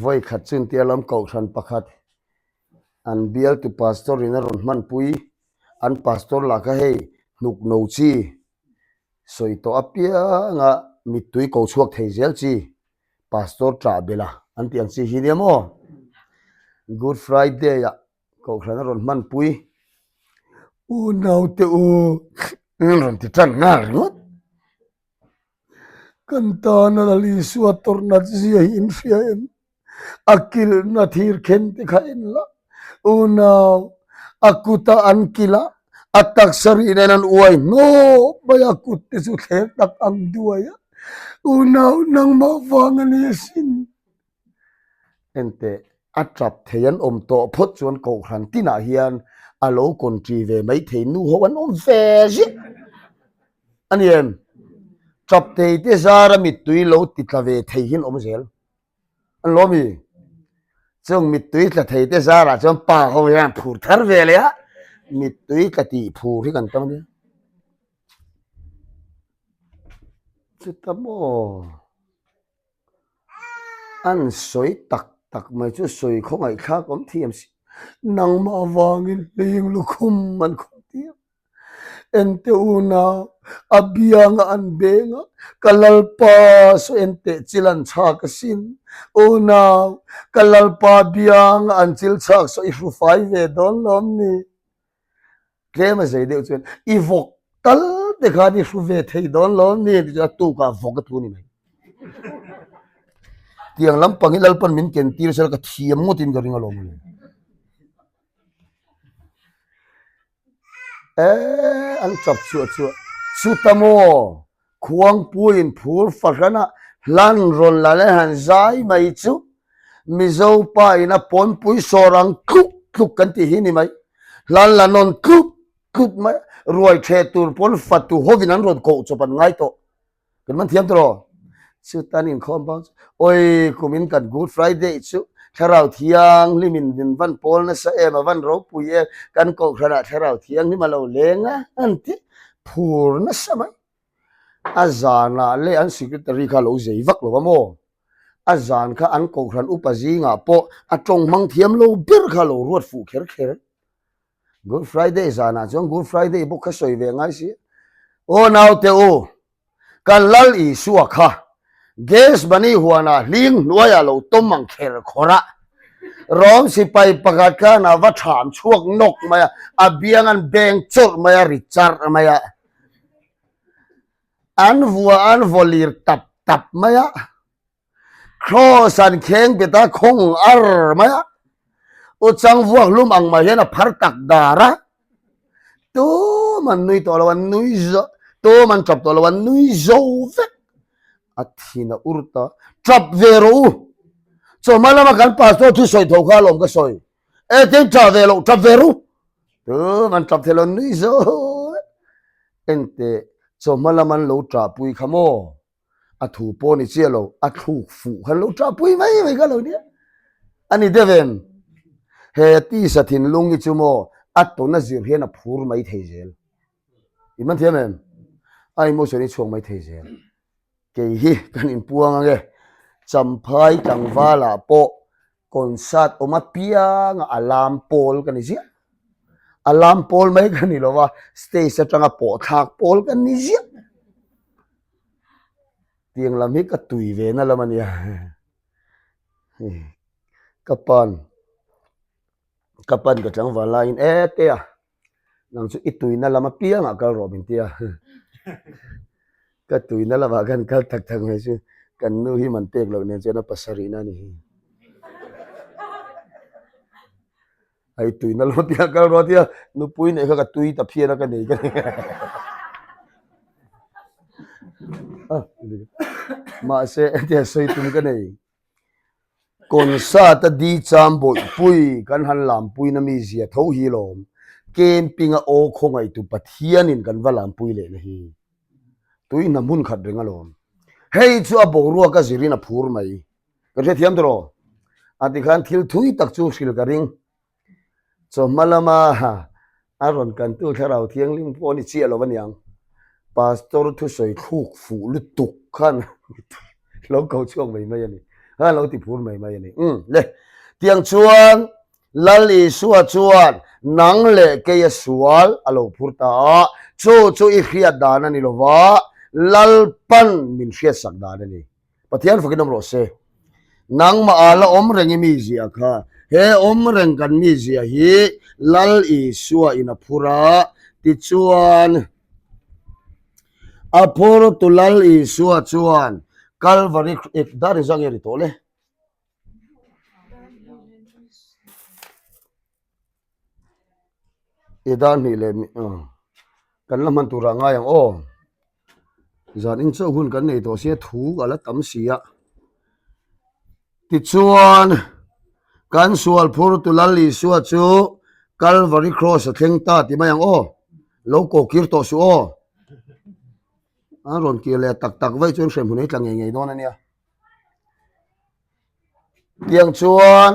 Vawi khat chu intia lam kohhran pakhat an bialtu pastor in a rawn hmanpui, an pastor lah kha hei hnuk no chi sawi tawh apianga mittui ko chhuak thei zel chi pastor ṭah belh a an tih ang chi hi nia maw? Good Friday ah kohhran a rawn hmanpui, unaute u an rawn ti ṭan nghal ringawt. Kan tana Lal Isua tawrhnat zia hi in hria em? A kilhna thir khen te kha en la, unau, a kuta an kilh a, a taksa rih nen an uai hnawp mai a, kut te chu thler tak ang duai a, unau nangmah vang a ni asin. Enteh, a tap thei an awm tawh phawt chuan Kohhran tinah hian a lo kawnṭi ve maithei nu ho an awm ve ziah a ni em? Tap thei te zara mittui lo ti tla ve thei hi an awm zel an lo mi? Chung mittui tla thei te zarah chuan pa ho hian phur thar ve leh a, mittui tla tih phur hi kan tam a nia. Chuta maw? An sawi tak tak mai chu sawi khawngaihthlak awm thiam si. Nangmah avangin hling lukhum an khawm tir. Ente unau, a bianga an beng a, ka Lalpa saw enteh chil an chhak asin. Unau, ka Lalpa bianga an chil chhak saw i hrufai ve dawn lawm ni? Tlem a zei deuh chuan i vawk tal te khan i hru ve thei dawn lo ni ti chuan a tukah vawk a thu ni mai. Tiang lampang hi Lalpan min ken tir sela ka thiam ngawtin ka ring alawm le. Eh an chap chhuah chhuah chuta maw Khuangpuiin phur fahrana hlan rawn la leh han zai mai chu Mizo pa in a pawnpui sawr ang tluk tluk kan tih hi ni mai. Hlan la nawn tluk tluk mai. Ruai theh tur pawn fatu hovin an rawn koh chawp an ngai tawh. Kan man thiam tawh. Chutan inkhawm bang chu awi kumin kan Good Friday chu Thlarau Thianghlim in min van pawl nasa em a van ropui em kan kohhranah Thlarau Thianghlim a lo leng a an ti phur nasa mai. A zanah leh an secretary kha a lo zei vak lo a maw? A zan kha an kohhran upa zingah pawh a tawng hmang thiam lo ber kha a lo ruat fuh kher kher. Good Friday zanah chuan Good Friday bawk kha sawi ve ngai si. Aw naute u, kan Lal Isua kha Gethsemane huanah hling hnuaiah lo tawm ang kher khawr a. Rom sipai pakhat khan a va ṭham chhuak nawk mai a, a biang an beng chawrh mai a, ri charh mai a. An vua an vaw lir tap tap mai a, Kraws an kheng bet a, khawng ar mai a, u chang vuak hlum ang mai hian a phar tak dar a, tum an nui tawh lo, an nui zo, tum an tap tawh lo, an nui zo vek, a thin a ur ta, tap ve rawh u, chawhma lama kan pastor thusawi tho kha alawm ka sawi. E tin tha ve lo tap ve ru tu man tap thei lo nui zo ente chawhma lam an lo tah pui kha maw a thu pawh ni chiah lo a thluk fuh khan lo tah pui mai mai kha lo nia ani deuh em he tisa thinlung hi chu maw a tawn a zir hian a phur mai thei zel I man thiam em? A emotion hi chhuak mai thei zel. Kei hi kan inpuang ang e. Champhai tlangvalah pawh concert awm apianga a lam pawl ka ni ziah. A lam pawl mai ka ni lo va, stage atanga pawh thlak pawl ka ni ziah. Tiang lam hi ka tui ve na lam a nia. Ka pan ka pan ka tlangval laiin e te a nang chu i tuina lam apiangah kal rawh min ti a ka tuina lamah khan kal tak tak mai chu kan nu hi man pek loh nen chuan a pasarihna a ni hi a i tuina lam apiangah kal rawh a ti a nupui neih kha ka tui ta phian a ka nei ka ni mahse hetiang sawi tum ka nei. Concert a di cham bawihpui kan han lampuina mi zia tho hi lawm. Camping a aw khawngaihtu Pathianin kan va lampui lehna hi tui hna hmun khat reng alawm. Hei chu a boruak a zirin a phur mai. Kan hrethiam tawh. A tikhan thil thui tak chu hril ka ring. Chawhma lama a rawn kantu Thlarau Thianghlim pawh a ni chiah lo aniang. Pastor thusawi thluk fuh lutuk khan lo ko chhuak mai mai a ni. A lo ti phur mai mai a ni. Umm le. Tiang chuan Lal Isua chuan nang leh kei a sual a lo phur ta a, chu chu i hriat dan a ni lo va, Lalpan min hriatsak dan a ni. Pathian fakin awm rawh se. Nangmah ah la awm reng i mizia kha. He awm reng kan mizia hi Lal Isua in a phur a, tichuan a phurtu Lal Isua chuan Kalvari dar i zang i ri tawh le. I dar hnih leh kan la hman turah ngai ang aw zan in chauh hun kan nei tawh sia thu a la tam si a tichuan kan sual phur tu Lal Isua chu Calvary cross a thleng ta ti mai ang aw lo kawh kir tawh suh aw a rawn kir leh tak tak vaih chuan hremhmun ei tla ngei ngei dawn a nia. Tiang chuan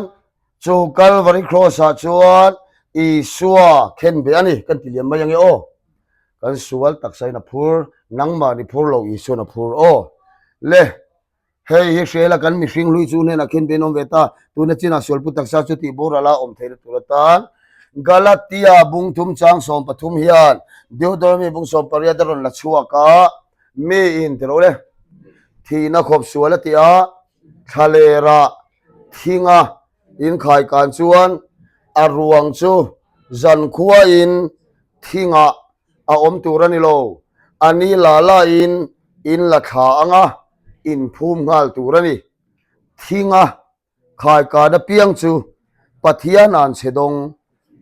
chu Calvary Cross-ah chuan Isua khenbeh a ni kan ti liam mai ange aw. Kan sual taksain a phur, nangmah ni phur lo Isuan a phur aw. Le, hei hi hriala kan mihring hlui chu hnenah khenbeh in awm ve ta, tuna chinah sualpu taksa chu tih boral a awm theihna tur atan Galatia bungthum chang 13 hian Deuteronomy bung 18 a rawn la chhuak a, Mi in ti lo le. Thihna khawp sual a ti a, thlalera thinga inkhai kan chuan a ruang chu zankhua in thingah a awm tur a ni lo. A ni la la in in la thla anga inphum nghal tur a ni. Thinga Khaikan apiang chu Pathian an chhe dawng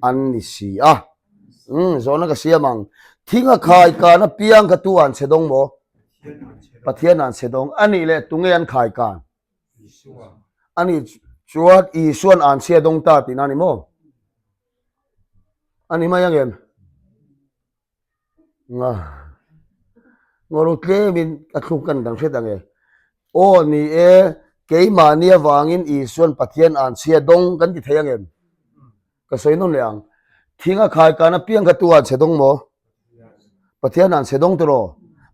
an ni si a. Umm, zawhna ka siam ang. Thinga khaikan apiang kha tu an chhe dawng maw? Pathian an chhe dawng. A nih leh tunge an khaikan? A nih chuan Isuan an chhia dawng ta tihna a ni maw? A ni mai ang em? Nga Ngawro tlemin a thluk kan dang hret ang e. Aw ni e, keimahni avangin Isuan Pathian an chhia dawng kan ti thei ang em? Ka sawi nawn leh ang. Thing a khai kan apiang kha tu an chhe dawng maw? Pathian an chhe dawng tiraw?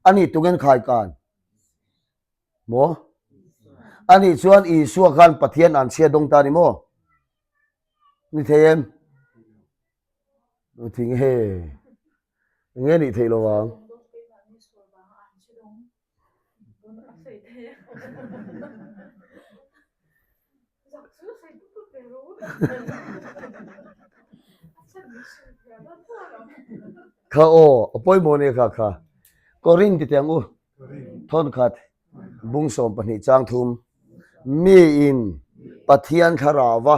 Ani tungen khai kan maw? Ani chuan Isua khan Pathian an chhia dawng ta ni maw? Ni thei em? Thing he nge nih theih lo ang. Kha aw a pawimawh nia kha kha Korin ti teh ang u thawnkhat bung 12 chang thum miin Pathian thlarauva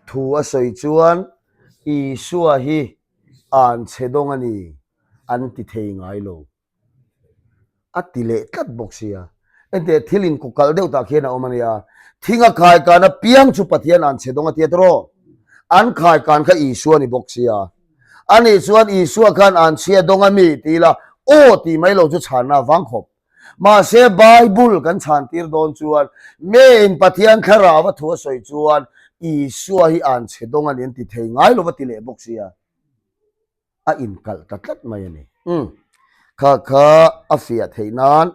thu a sawi chuan Isua hi an chhe dawng a ni an ti thei ngai lo. A ti leh tlat bawk sia. Enteh thil in kawkalh deuh tah khian a awm a nia. Thing a khai kan apiang chu Pathian an chhe dawng a tia tawh. An khai kan kha Isua ni bawk sia. Ani chuan Isua khan an chhia dawng a mi ti ila aw tih mai lo chu chhanna vang khawp. Mahse Bible kan chhan tir dawn chuan Main Pathian thlarau a thu a sawi chuan Isua hi an chhe dawng a ni an ti thei ngai lo va ti leh bawk sia. A inkalh ta tlat mai a ni. Umm. Kha kha a fiah theih nan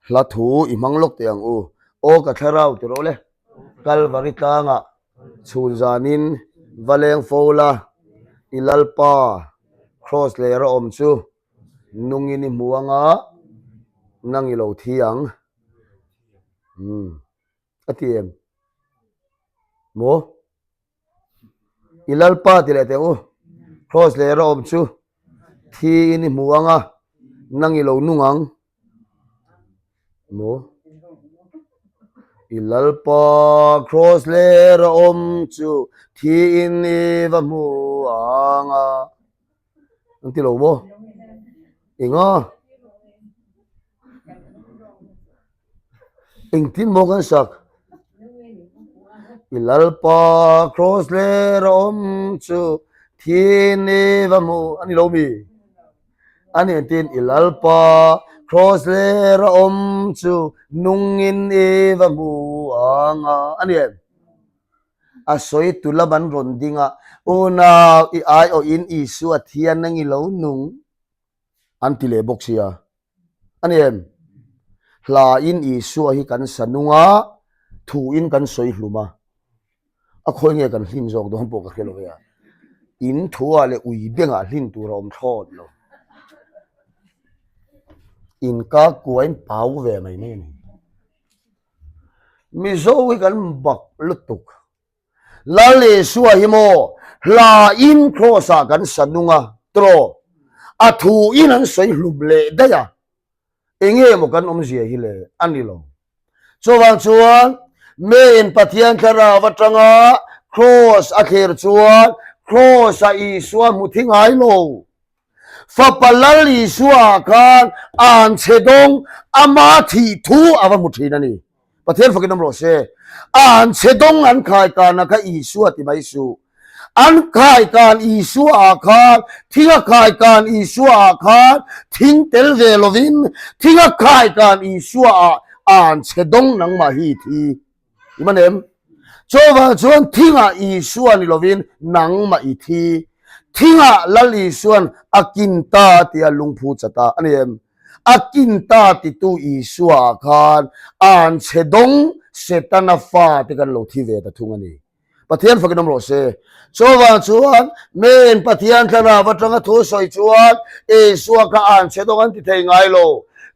hla thu i hmang lawk teh ang u. Aw ka thlarau ti rawh le. Kalvari tlangah chhun zanin va leng fo la, i Lalpa Kraws ler a awm chu nungin i hmu anga nang i lo thi ang. Umm a ti em? Maw? I Lalpa ti leh teh u, Kraws leh a awm chu thiin i hmu ang a, nang i lo nung ang. Maw? I Lalpa Kraws leh a awm chu thiin i va hmu ang a. An ti lo maw? Enga? Engtin maw kan sak? I Lalpa Kraws ler a awm chu thin i va hmu a ni lo mi? A ni engtin i Lalpa Kraws ler a awm chu nungin i va hmu ang a a ni em? A sawi tu lam an rawn ding a, Unau, i aiawhin Isua thian nang i lo nung an ti leh bawk sia. A ni em? Hlain Isua hi kan sa nung a, thuin kan sawi hlum a. A khawi nge kan hlin zawk dawn pawh ka hre lo e a. In thuah leh ui bengah hlin tur a awm thlawt lo. In ka kuain pau ve mai mai a ni. Mizo hi kan bak lutuk. Lal Isua hi maw hla in Kraws ah kan sa nung a, tiraw? A thu in an sawi hlum leh daih a, enge maw kan awmzia hi le? A ni lo. Chuvang chuan Main Pathian thlarau atanga Kraws a thlir chuan Kraws ah Isua hmu thi ngai lo. Fapa Lal Isua ah khan an chhe dawng ama thih thu a va hmu thin a ni. Pathian fakin awm rawh se. An chhe dawng an khai kana kha Isua ti mai suh. An khai kan Isua ah khan thing a khai kan Isua ah khan thing tel ve lovin thing a khai kan Isua ah an chhe dawng nangmah hi thi. I man em? Chuvang chuan thingah Isua ni lovin nangmah i thi. Thingah Lal Isuan a kin ta tia lungphu chat a, a ni em? A kin ta titu Isua ah khan an chhe dawng Setana fa te kan lo thi ve ta thung a ni. Pathian fakin awm rawh se. Chuvang chuan men Pathian thlarau atanga thu sawi chuan Isua kha an chhe dawng an ti thei ngai lo.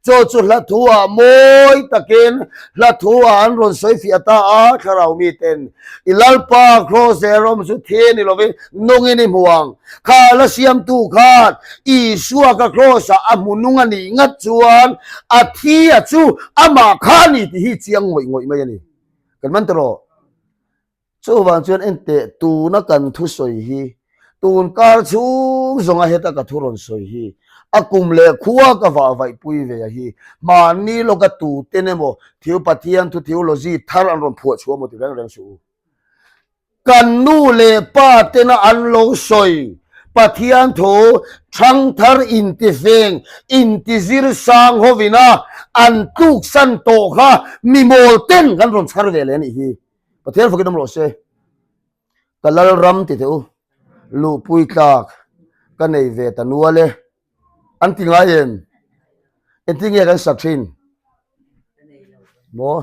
Chu chu hla thu ah mawi takin hla thu ah an rawn sawi fiah ta a, thlarau miten i Lalpa Kraws leh rawm chu thi ni lovin nungin i hmu ang. Kha la siamtu khan Isua ka Kraws ah a hmu nung a nih ngat chuan a thi a chu amah kha a ni tih hi chiang ngawih ngawih mai a ni. Kan man ta rawh. Chuvang chuan enteh tuna kan thusawi hi tun kar chhung zawnga heta ka thu rawn sawi hi a kum leh khua ka vah vaihpui ve a hi mahni lawka tuten emaw thil Pathian thu theology thar an rawn phuah chhuah emaw ti reng reng suh u. Kan nu leh pa tena an lo sawi Pathian thu thangthar intifeng intizir sang hovina an tluksan tawh kha mimawl ten kan rawn chhar ve leh a nih hi. Pathian fakin awm rawh se. Ka Lalram ti teh u, luhpui tlak ka nei ve ta nual e. An ti ngai em? Engtin nge kan sak thin? Maw?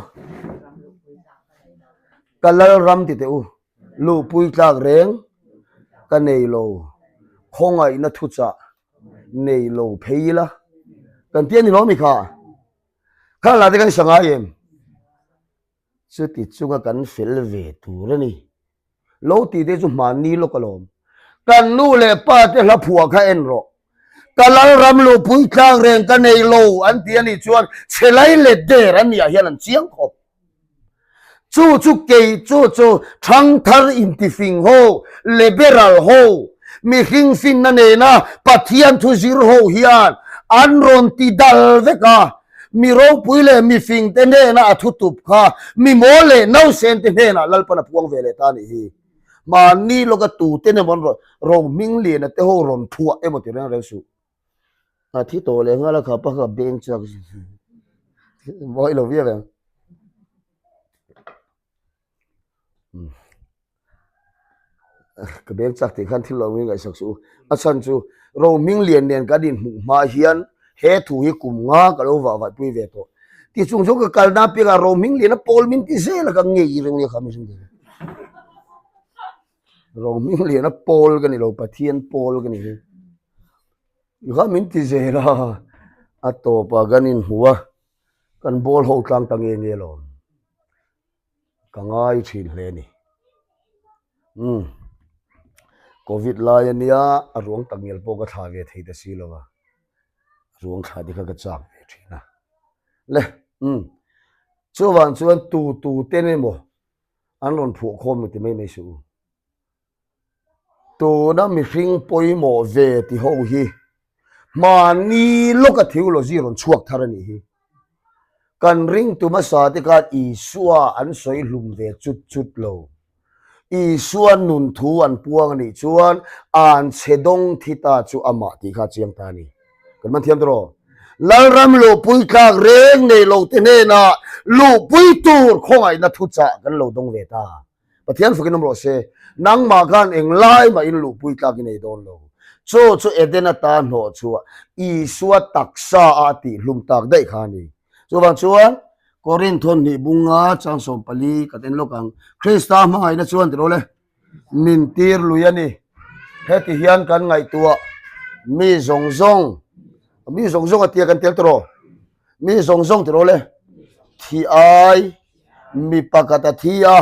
Ka Lalram ti teh u, luhpui tlak reng ka nei lo, khawngaihna thuchah nei lo phei ila. Kan ti a ni lawm i kha? Kha la te kan sa ngai em? Chuti chunga kan fel ve tur a ni. Lo ti te chu hmanni lawk alawm. Kan nu leh pa te hla phuah kha en rawh. Ka Lalram luhpui tlang reng ka nei lo an ti a nih chuan chhe lai let der an nih ah hian an chiang khawp. Chu chu kei chu chu thangthar intifing ho, liberal ho, mihring finna nena Pathian thu zir ho hian an rawn ti dal vek a. Mi ropui leh mi fing te hnena a thutup kha mi mawl leh nausen te hnenah Lalpan a puang ve leh ta a nih hi. Mahni lawka tuten emaw an rawn rohming liana te ho rawn phuah emaw ti reng reng suh. A thi tawh leh nghal a khapa kha beng chak mawi lo viau em. Ka beng chak tih khan thil lo ngei ngaihsak suh u. A chhan chu Rohming lian nen kan inhmuh hma hian He thu hi kum nga ka lo vah vah pui ve tawh. Ti chung chu ka kalna piangah Rohming lian a pawl min ti zel a ka ngei reng nia kha mihring te. Rohming lian a pawl ka ni lo Pathian pawl ka ni hi. Kha min ti zel a a tawpah kan inhmu a kan ball ho tlang ta nge nge alawm. Ka ngai thin hle a ni. Umm Covid lai a nia a ruang tak ngial pawh ka thlah ve thei ta si lo a, ruang thlah te kha ka chak ve thin a. Le umm chuvang chuan tu tu ten emaw an rawn phuah khawm ti mai mai suh u. Tuna mihring pawimawh ve ti ho hi hmani lawka theology rawn chhuak thar a nih hi. Kan ringtu hmasa te khan Isua an sawi hlum ve chut chut lo. Isua nun thu an puang a nih chuan an chhe dawng thi ta chu amah tih kha a chiang ta a ni. Kan man thiam tawh. Lalram luhpui tlak reng nei lo te hnenah luhpui tur khawngaihna thuchah kan lo dawng ve ta. Pathian fakin awm rawh se, nangmah khan englai mah in luhpui tlak i nei dawn lo. Chaw chu Eden ata hnawh chhuah Isua taksa a a tih hlum tak daih kha a ni. Chuvang chuan Korinth thawhnih bunga chang 14 ka ten lawk ang. Krista hmangaihna chuan ti rawh le, min tir lui a ni. Heti hian kan ngaihtuah mi zawng zawng, mi zawng zawng a tia kan tel tawh rawh. Mi zawng zawng ti rawh le, thi ai mi pakhat a thi a,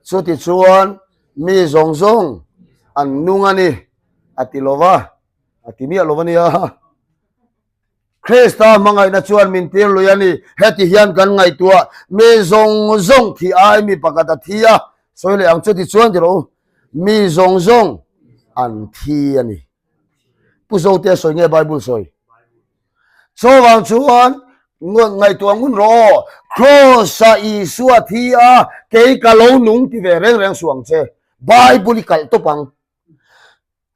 chuti chuan mi zawng zawng an nung a ni, a ti lo va, a ti miah lo a nia. Krista hmangaihna chuan min tir lui a ni, heti hian kan ngaihtuah, mi zawng zawng thi ai mi pakhat a thi a, sawi leh ang chuti chuan ti rawh u, mi zawng zawng an thi a ni. Pu Zote sawi nge Bible sawi? Chuvang chuan ngaihtuah ngun rawh aw, Kraws-a Isua thi a, kei ka lo nung ti ve reng reng suh ang che. Bible i kalh tawp ang.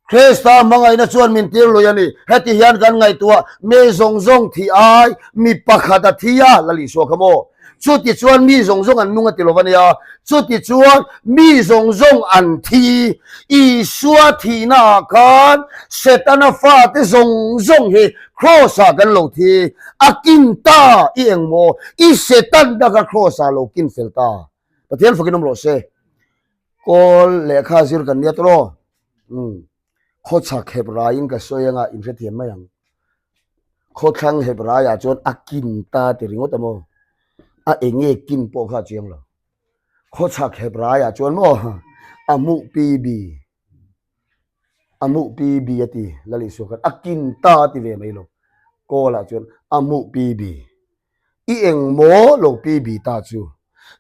Krista hmangaihna chuan min tir lui a ni. Heti hian kan ngaihtuah, mi zawng zawng thi ai, mi pakhat a thi a, Lal Isua kha maw? Chuti chuan mi zawng zawng an nung a ti lo va nia. Chuti chuan mi zawng zawng an thi. Isua thihna ah khan Setana fate zawng zawng hi Kraws ah kan lo thi. A kin ta i eng maw? I Setan ta kha Kraws ah lo kin fel ta. Pathian fakin awm rawh se. Kawl lehkha zir kan nia tawh. Umm. Khawchhak hep raiin ka sawi anga inhrethiam mai ang. Khawthlang hep raiah chuan a kin ta ti ringawt a maw? A enge kin pawh kha a chiang lo. Khawchhak hep raiah chuan maw a hmuh PB a hmuh PB a ti Lal Isua khan a kin ta a ti ve mai lo. Kawlah chuan a hmuh PB. I eng maw lo PB ta chu?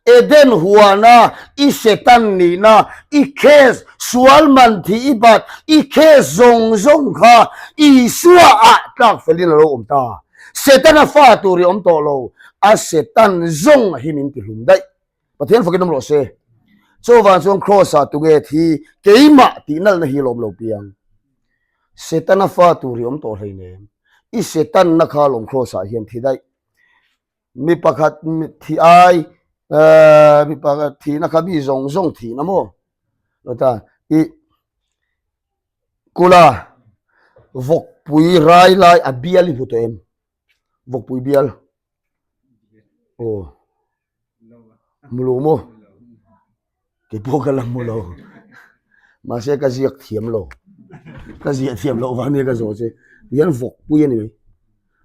Eden huana i Setan nihna, i case sual man thi i bat, i case zawng zawng kha Isua ah tlak felin a lo awm ta. Setana fa tur i awm tawh lo, a Setan zawng hi min ti hlum daih. Pathian fakin awm rawh se. Chuvang chuan Kraws ah tunge thi keimah tih nalhna hi lawm lo piang. Setana fa tur i awm tawh hleinem. I Setanna kha lawm Kraws ah hian thi daih. Mi pakhat thi ai mi pakhat thihna kha mi zawng zawng thihna maw? Lota i kula vawkpui rai lai a bial i hmu tawh em? Vawkpui bial. Aw. Hmu lo maw? Kei pawh ka la hmu lo. Mahse ka ziak thiam lo. Ka ziah thiam loh vang nia ka zawh che. Tihian vawkpui a ni mai.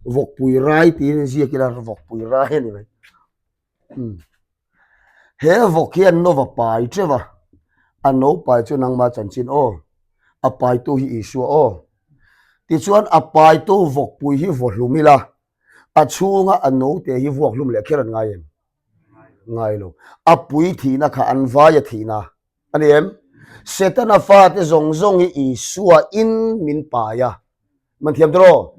Vawkpui rai tiin ziak ila vawkpui rai a ni mai. Umm. He vawk hi an nova pai teuh a. A no pai chu nangma chanchin aw. A paitu hi Isua aw. Tichuan a paitu vawkpui hi vaw hlum ila. A chhunga a note hi vuak hlum leh kher an ngai em? Ngai lo. A pui thihna kha an vai a thihna a ni em? Setana fate zawng zawng hi Isua in min pai a. Man thiam tawh?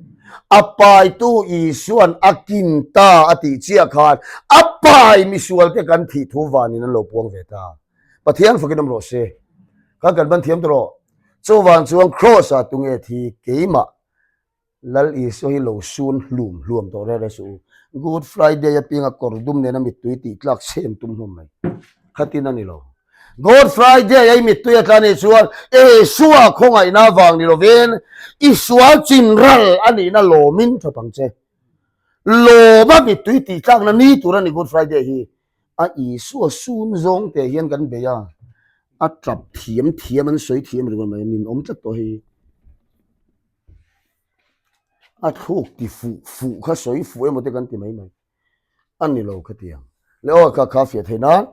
A paitu Isuan a kin ta a tih chiah khan a pai misualte kan thih thu vanin an lo puang ve ta. Pathian fakin awm rawh se. Kha kan man thiam tawh? Chuvang chuan Kraws-ah tunge thi keimah Lal Isua hi lo sun hlum hluam tawh reng reng suh u. Good Friday apianga kawr dum nena mittui tih tlak chhem tum hlawm mai. Khatin a ni lo. God Friday a i mittui a tla nih chuan Isua khawngaihna avang ni lovin i sual chin ral a nihna lawmin tha pang che. Lawma mittui tih tlakna ni tur a ni Good Friday hi. A Isua sun zawng te hian kan bei a, a tap thiam thiam an sawi thiam ringawt mai a, ninawm tlat tawh hei. A thluk ti fuh fuh kha sawi fuh emaw te kan ti mai mai. A ni lo khatiang. Le aw ka kha fiah theih nan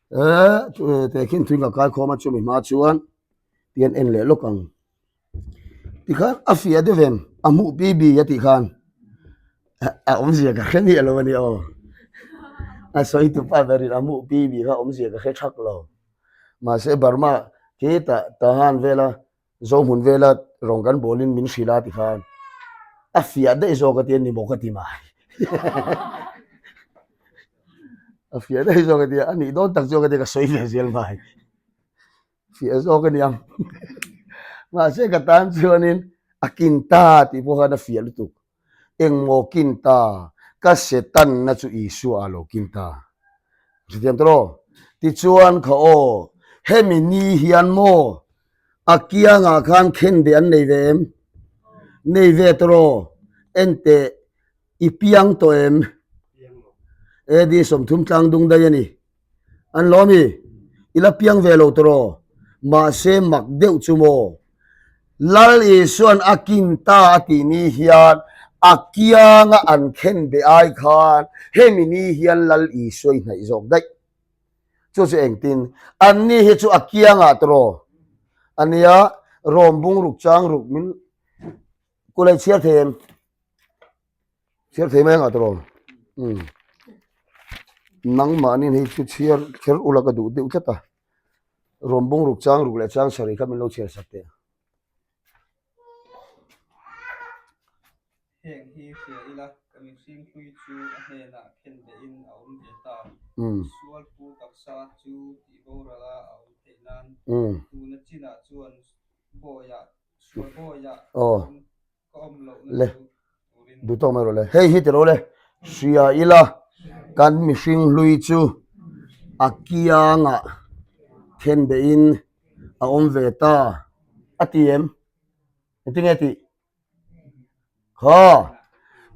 eh tehkhin tui ka kai khawm a chumi hma chuan tian en leh lawk ang. Tikhan a fiah deuh em a hmuh pi bi a tih khan a awmzia ka hre miah lo a ni aw. A sawi tupa berin a hmuh pi bi kha awmzia ka hre thak lo. Mahse Burma khi tah tahan vela Zohmun vela rawng kan bawlin min hrilh a ti khan a fiah daih zawk a ti a ni maw ka ti mai. A fiah daih zawk a ti a, a nih dawn tak zawk a ti ka sawi ve zel mai. Fiah zawk a ni ang. Mahse ka tan chuanin a kin ta tih pawh khan a fiah lutuk. Engmaw kin ta? Ka Setanna chu Isua a lo kin ta. Hrethiam ta rawh. Tichuan kha aw, hemi ni hian maw a kiangah khan khenbeh an nei ve em? Nei ve ta rawh. Enteh, i piang tawh em? AD 30 tlang dung daih a ni. An lo ami? I la piang ve lo tawh aw. Mahse mak deuh chu maw? Lal Isuan a kin ta a tih ni hian a kianga an khen be ai khan hemi ni hian Lal Isua i hnaih zawk daih. Chu chu engtin? Anni hi chu a kiangah tawh aw. Ania, Rom bungruk chang ruk min kulei chhiar thei em? Chhiar thei mai ang ah tawh umm nangmahni hei chu chhiar kher ula ka duh deuh tlat a rawn bung ruk chang ruk leh chang sarih kha min lo chhiar sak teh. Heng hi hria ila ka mihring hlui chu a hnenah khen behin a awm ve ta. Sualpu taksa chu tih boral a a awm theih nan tuna chinah chuan bawiah sual bawiah a awm le duh tawk mai rawh le hei hi tilo le hria ila kan mihring hlui chu a kiangah then behin a awm ve ta a ti em engtin nge tih kha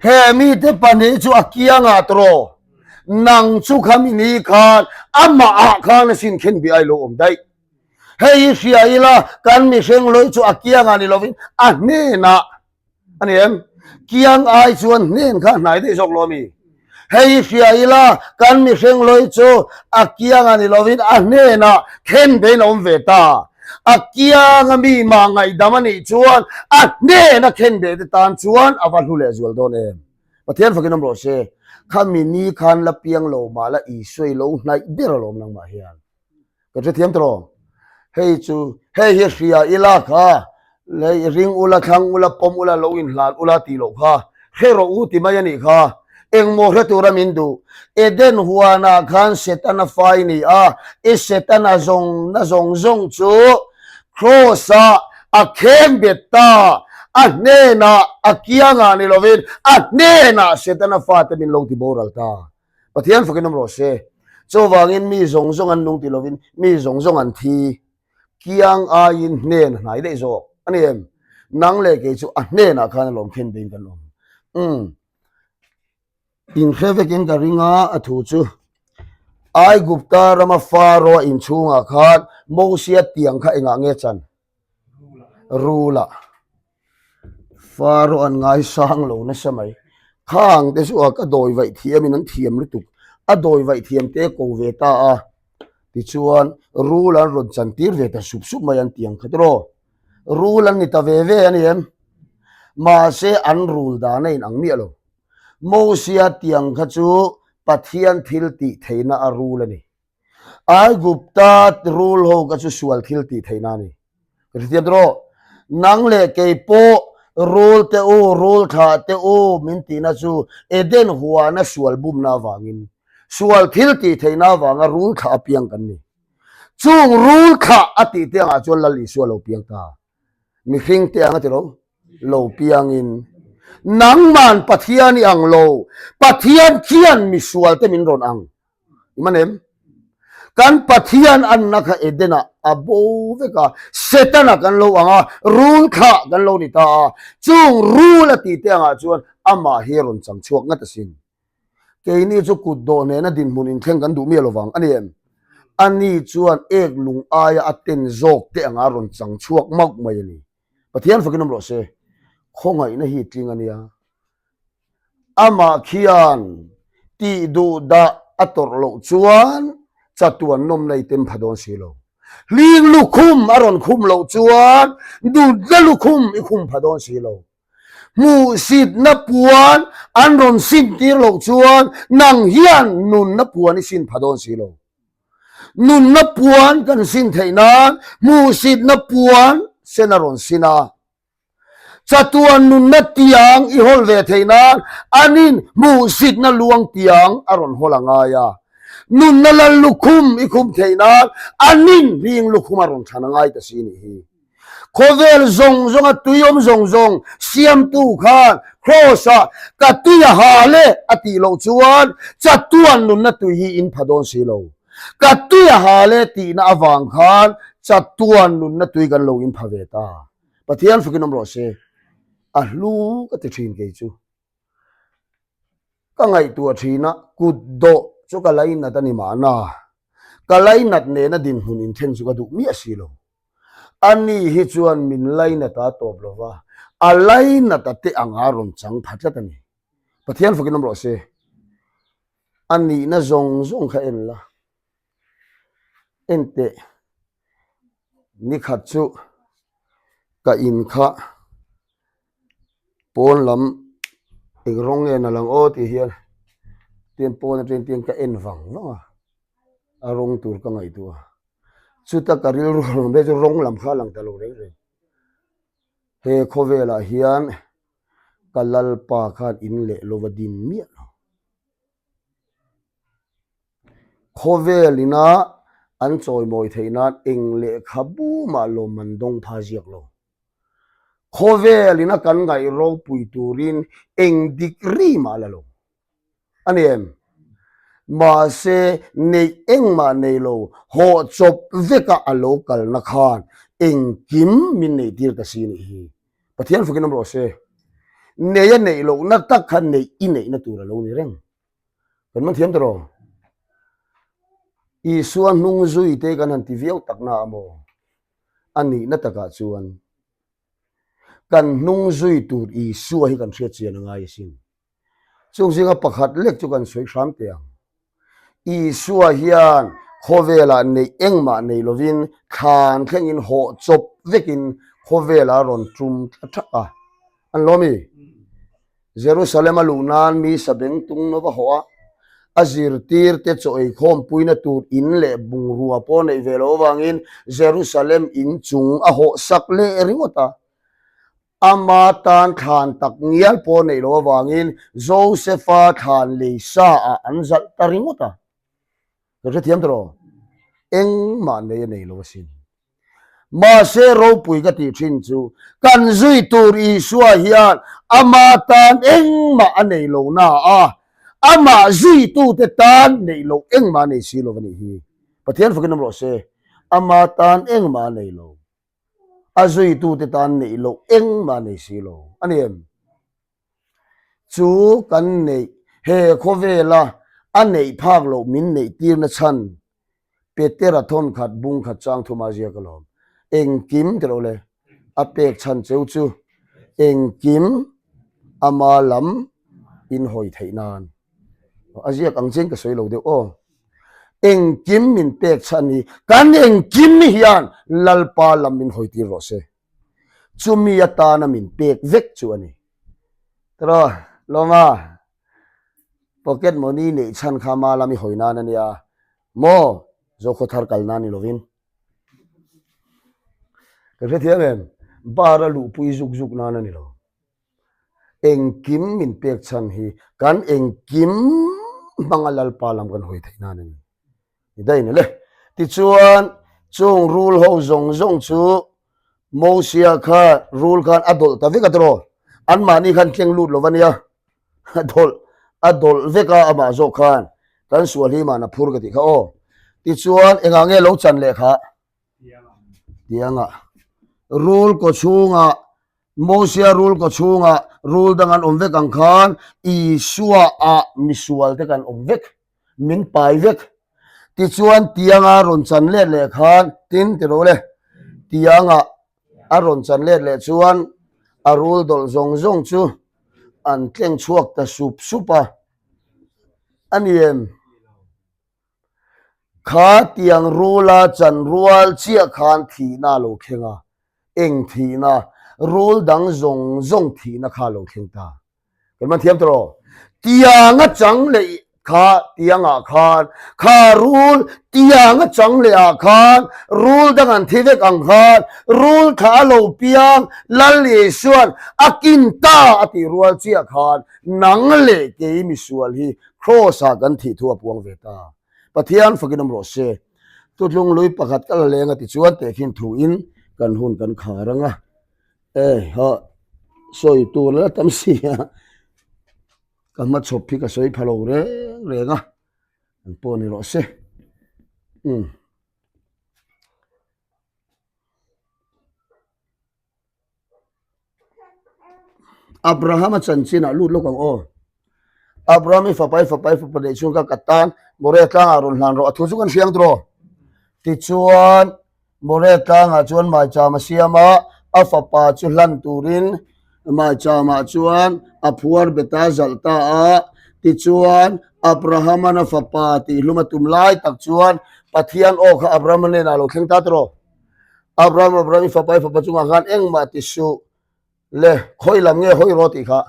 he mite pahnih chu a kiangah tawh nang chu khami ni khan amah ah khan asin khen bih ai lo awm daih. Hei hi hria ila kan mihring hlui chu a kiangah ni lovin a hnenah a ni em? Kiang ai chuan hnen kha a hnai daih zawk lo a mi? Hei hi hria ila kan mihring hlui chu a kiangah ni lovin a hnenah khen bein a awm ve ta. A kianga mi mah ngaihdam a nih chuan a hnena khen beh te tan chuan a va hlu leh zual dawn em? Pathian fakin awm rawh se. Khami ni khan la piang lo mah la Isua i lo hnaih ber alawm nangmah hian. Ka hrethiam tawh. Hei chu hei hi hria ila kha lei ring ula thlang ula pawm ula lo inhlan ula tih loh kha hre rawh u ti mai a nih kha. Engmaw hre tura min duh. Eden huanah khan Setana fai ni a, i Setana zawng na zawng zawng chu Kraws-ah a kheng bet ta, a hnenah a kiangah ni lovin a hnenah Setana fate min lo ti boral ta. Pathian fakin awm rawh se. Chuvangin mi zawng zawng an nung ti lovin mi zawng zawng an thi. Kiang aiin hnen a hnai daih zawk a ni em? Nang leh kei chu a hnenah khan alawm khen bein kan awm. Umm. Inhre vekin ka ring a, a thu chu Aigupta rama Faro-a inchhungah khan Mosia tiang kha engah nge chan? Rula Faro an ngaisang lo nasa mai. Khang te chu a ka dawi vaih thiam in an thiam lutuk. A dawi vaih thiam te ko ve ta a. Tichuan rul an rawn chan tir ve ta sup sup mai an ti ang kha tiraw. Rul an ni ta ve ve a ni em. Mahse an rul dan a in ang miah lo. Mosia tiang kha chu Pathian thil tih theihna a rul a ni. Aigupta rul ho ka chu sual thil tih theihna a ni. Ka hrethiam tawh rawh. Nang leh kei pawh rul te u, rul thlah te u min tihna chu Eden huana sual bumna avangin, sual thil tih theihna avanga rul thlah a piang kan ni. Chung rul thlah a tih te angah chuan Lal Isua lo piang ta. Mihring te ang a ti lo, lo piangin nangman Pathian i ang lo, Pathian khian misual te min rawn ang. I man em? Kan Pathian anna kha Eden-ah a bo vek a, Setana kan lo ang a, rul thlah kan lo ni ta a. Chung rul a tih te angah chuan amah hi a rawn chang chhuak ngat asin. Keini chu kut dawh nena dinhmun inthleng kan duh miah lovang a ni em? Ani chuan ek lung aia a ten zawk te anga rawn chang chhuak mauh mai a ni. Pathian fakin awm rawh se. Khawngaihna hi tling a nia. Amah khian tih duh dah a tawrh loh chuan chatuan nawmna i tem pha dawn si lo. Hling lukhum a rawn khum loh chuan dutna lukhum i khum pha dawn si lo. Hmuhsitna puan an rawn sintir loh chuan nang hian nunna puan i sin pha dawn si lo. Nunna puan kan sin theih nan hmuhsitna puan sen a rawn sin a. Chatuan nunna tiang i hawl ve theih nan anin hmuhsitna luang tiang a rawn hawl a ngai a. Nunna lal lukhum i khum theih nan anin hling lukhum a rawn thlan a ngai ta si nih hi. Khawvel zawng zawnga tui awm zawng zawng siamtu khan Kraws-ah ka tui a hal e a tih loh chuan chatuan nunna tui hi in pha dawn si lo. Ka tui a hal e tihna avang khan chatuan nunna tui kan lo in pha ve ta. Pathian fakin awm rawh se. A hlu ka ti thin kei chu. Ka ngaihtuah thin a, kut dawh chu ka lainat a ni mahna, ka lainat nena dinhmun inthen chu ka duh miah si lo. Ani hi chuan min lainat a tawp lo va, a lainat a te anga rawn chang pha tlat a ni. Pathian fakin awm rawh se. A nihna zawng zawng kha en la. Enteh, nikhat chu ka in kha pawn lam eng rawng nge na lang aw tih hian tian pawn atang tian ka en vang vang a, a rawng tur ka ngaihtuah a, chuta ka rilru rawn vel chu rawng lam kha a lang ta lo reng reng. He khawvelah hian ka lalpa khan in leh lova din miah lo. Khawvel ina an chawimawi theih nan eng lehkhabu mah lawmman dawng pha ziak lo. Khawvel ina kan ngaih ropui turin eng degree mah la lo. A ni em? Mahse neih engmah nei lo hawh chawp veka a lo kalna khan engkim min neih tir ta si nih hi. Pathian fakin awm rawh se. Nei a neih lohna tak kha neih i neihna tur a lo ni reng. Kan man thiam ta rawh. Isua hnung zui te kan han ti viau takna a maw? A nihna takah chuan kan hnung zui tur Isua hi kan hriat chian a ngai asin. Chung zinga pakhat lek chu kan sawi hram teh ang. Isua hian khawvelah neih engmah nei lovin thlan thlengin hawh chawp vekin khawvelah a rawn tum thla thak a. An lawm i? Jerusalem a luh nan mi sabeng tung nova hawh a, a zirtirte chaw eikhawmpuina tur in leh bungrua pawh neih ve loh avangin Jerusalem in chung a hawh sak leh ringawt a. Ama tan thlan tak ngial pawh neih loh avangin Josefa thlan lei sa ah an zalh ta ringawt a. Ka hrethiam ta lo. Engmah nei a nei lo asin. Mahse ropui ka tih thin chu kan zui tur Isua hian ama tan engmah a nei lo na a, amah zuitute tan neih loh engmah a nei si lo a nih hi. Pathian fakin awm rawh se. Ama tan engmah a nei lo. A zuitute tan neih loh engmah nei si lo a ni em? Chu kan neih he khawvela a neih phak loh min neih tirna chhan Petera thawnkhat bungkhat chang thuma ziak alawm. Engkim ti lo le a pek chhan cheu chu engkim ama lam in hawi theih nan. A ziak ang chian ka sawi lo deuh aw. Engkim min pek chhan hi kan engkim hian Lalpa lam min hawi tir rawh se. Chumi atana min pek vek chu a ni. Tiraw Lawma, pocket money neih chhan kha ma lam i hawi nan a nia maw? Zokhawthar thar kal nan ni lovin. Ka hrethiam em? Bar a luhpui zuk zuk nan a ni lo. Engkim min pek chhan hi kan engkim hmanga Lalpa lam kan hawi theih nan a ni. Ni daih ni le. Tichuan, chung rul ho zawng zawng chu Mosia kha rul khan a dawlh ta vek a tiraw? Anmahni khan tleng lut lo va nia. A dawlh a dawlh vek a amah zawk khan kan sual hi mahna phur ka tih kha aw. Tichuan engah nge lo chan leh kha? Tiangah. Rul kaw chhungah Mosia rul kaw chhungah rul dang an awm vek ang khan Isua ah misual te kan awm vek, min pai vek. Tichuan tianga rawn chan let leh khan tin ti rawh le, tiangah a rawn chan let leh chuan a rul dawlh zawng zawng chu an tleng chhuak ta sup sup a, a ni em? Kha tiang rula chan rual chiah khan thihna a lo thleng a, eng thihna, rul dang zawng zawng thihna kha a lo thleng ta. Kan man thiam tawh rawh. Tiang a chang leh kha tiangah khan, kha rul tiang a chang leh ah khan rul dang an thi vek ang khan rul thla a lo piang Lal Isua'n a kin ta a tih rual chiah khan nang leh kei misual hi Kraws-ah kan thih thu a puang ve ta. Pathian fakin awm rawh se. Tutlung lui pakhat ka la leng a ti chuan tehkhin thuin kan hun kan khar ang a. E ha, sawi tur la tam si a, ka hmachhawp hi ka sawi pha lo reng reng a, an pawh ni rawh se. Umm. Abrahama chanchinah lut lawk ang aw. Abraham i fapa i fapa i fapa neih chhung kha ka tan Moria tlangah rawn hlan rawh a thu chu kan hriang tawh. Tichuan Moria tlangah chuan maicham a siam a, a fapa chu hlan turin maichamah chuan a phuar bet a zalh ta a. Tichuan Abrahama'n a fapa tihhlum a tum lai tak chuan Pathian aw kha Abrahama hnenah a lo thleng ta tawh. Abraham Abraham i fapa i fapa chungah khan engmah ti suh le khawi lam nge hawi rawh tih kha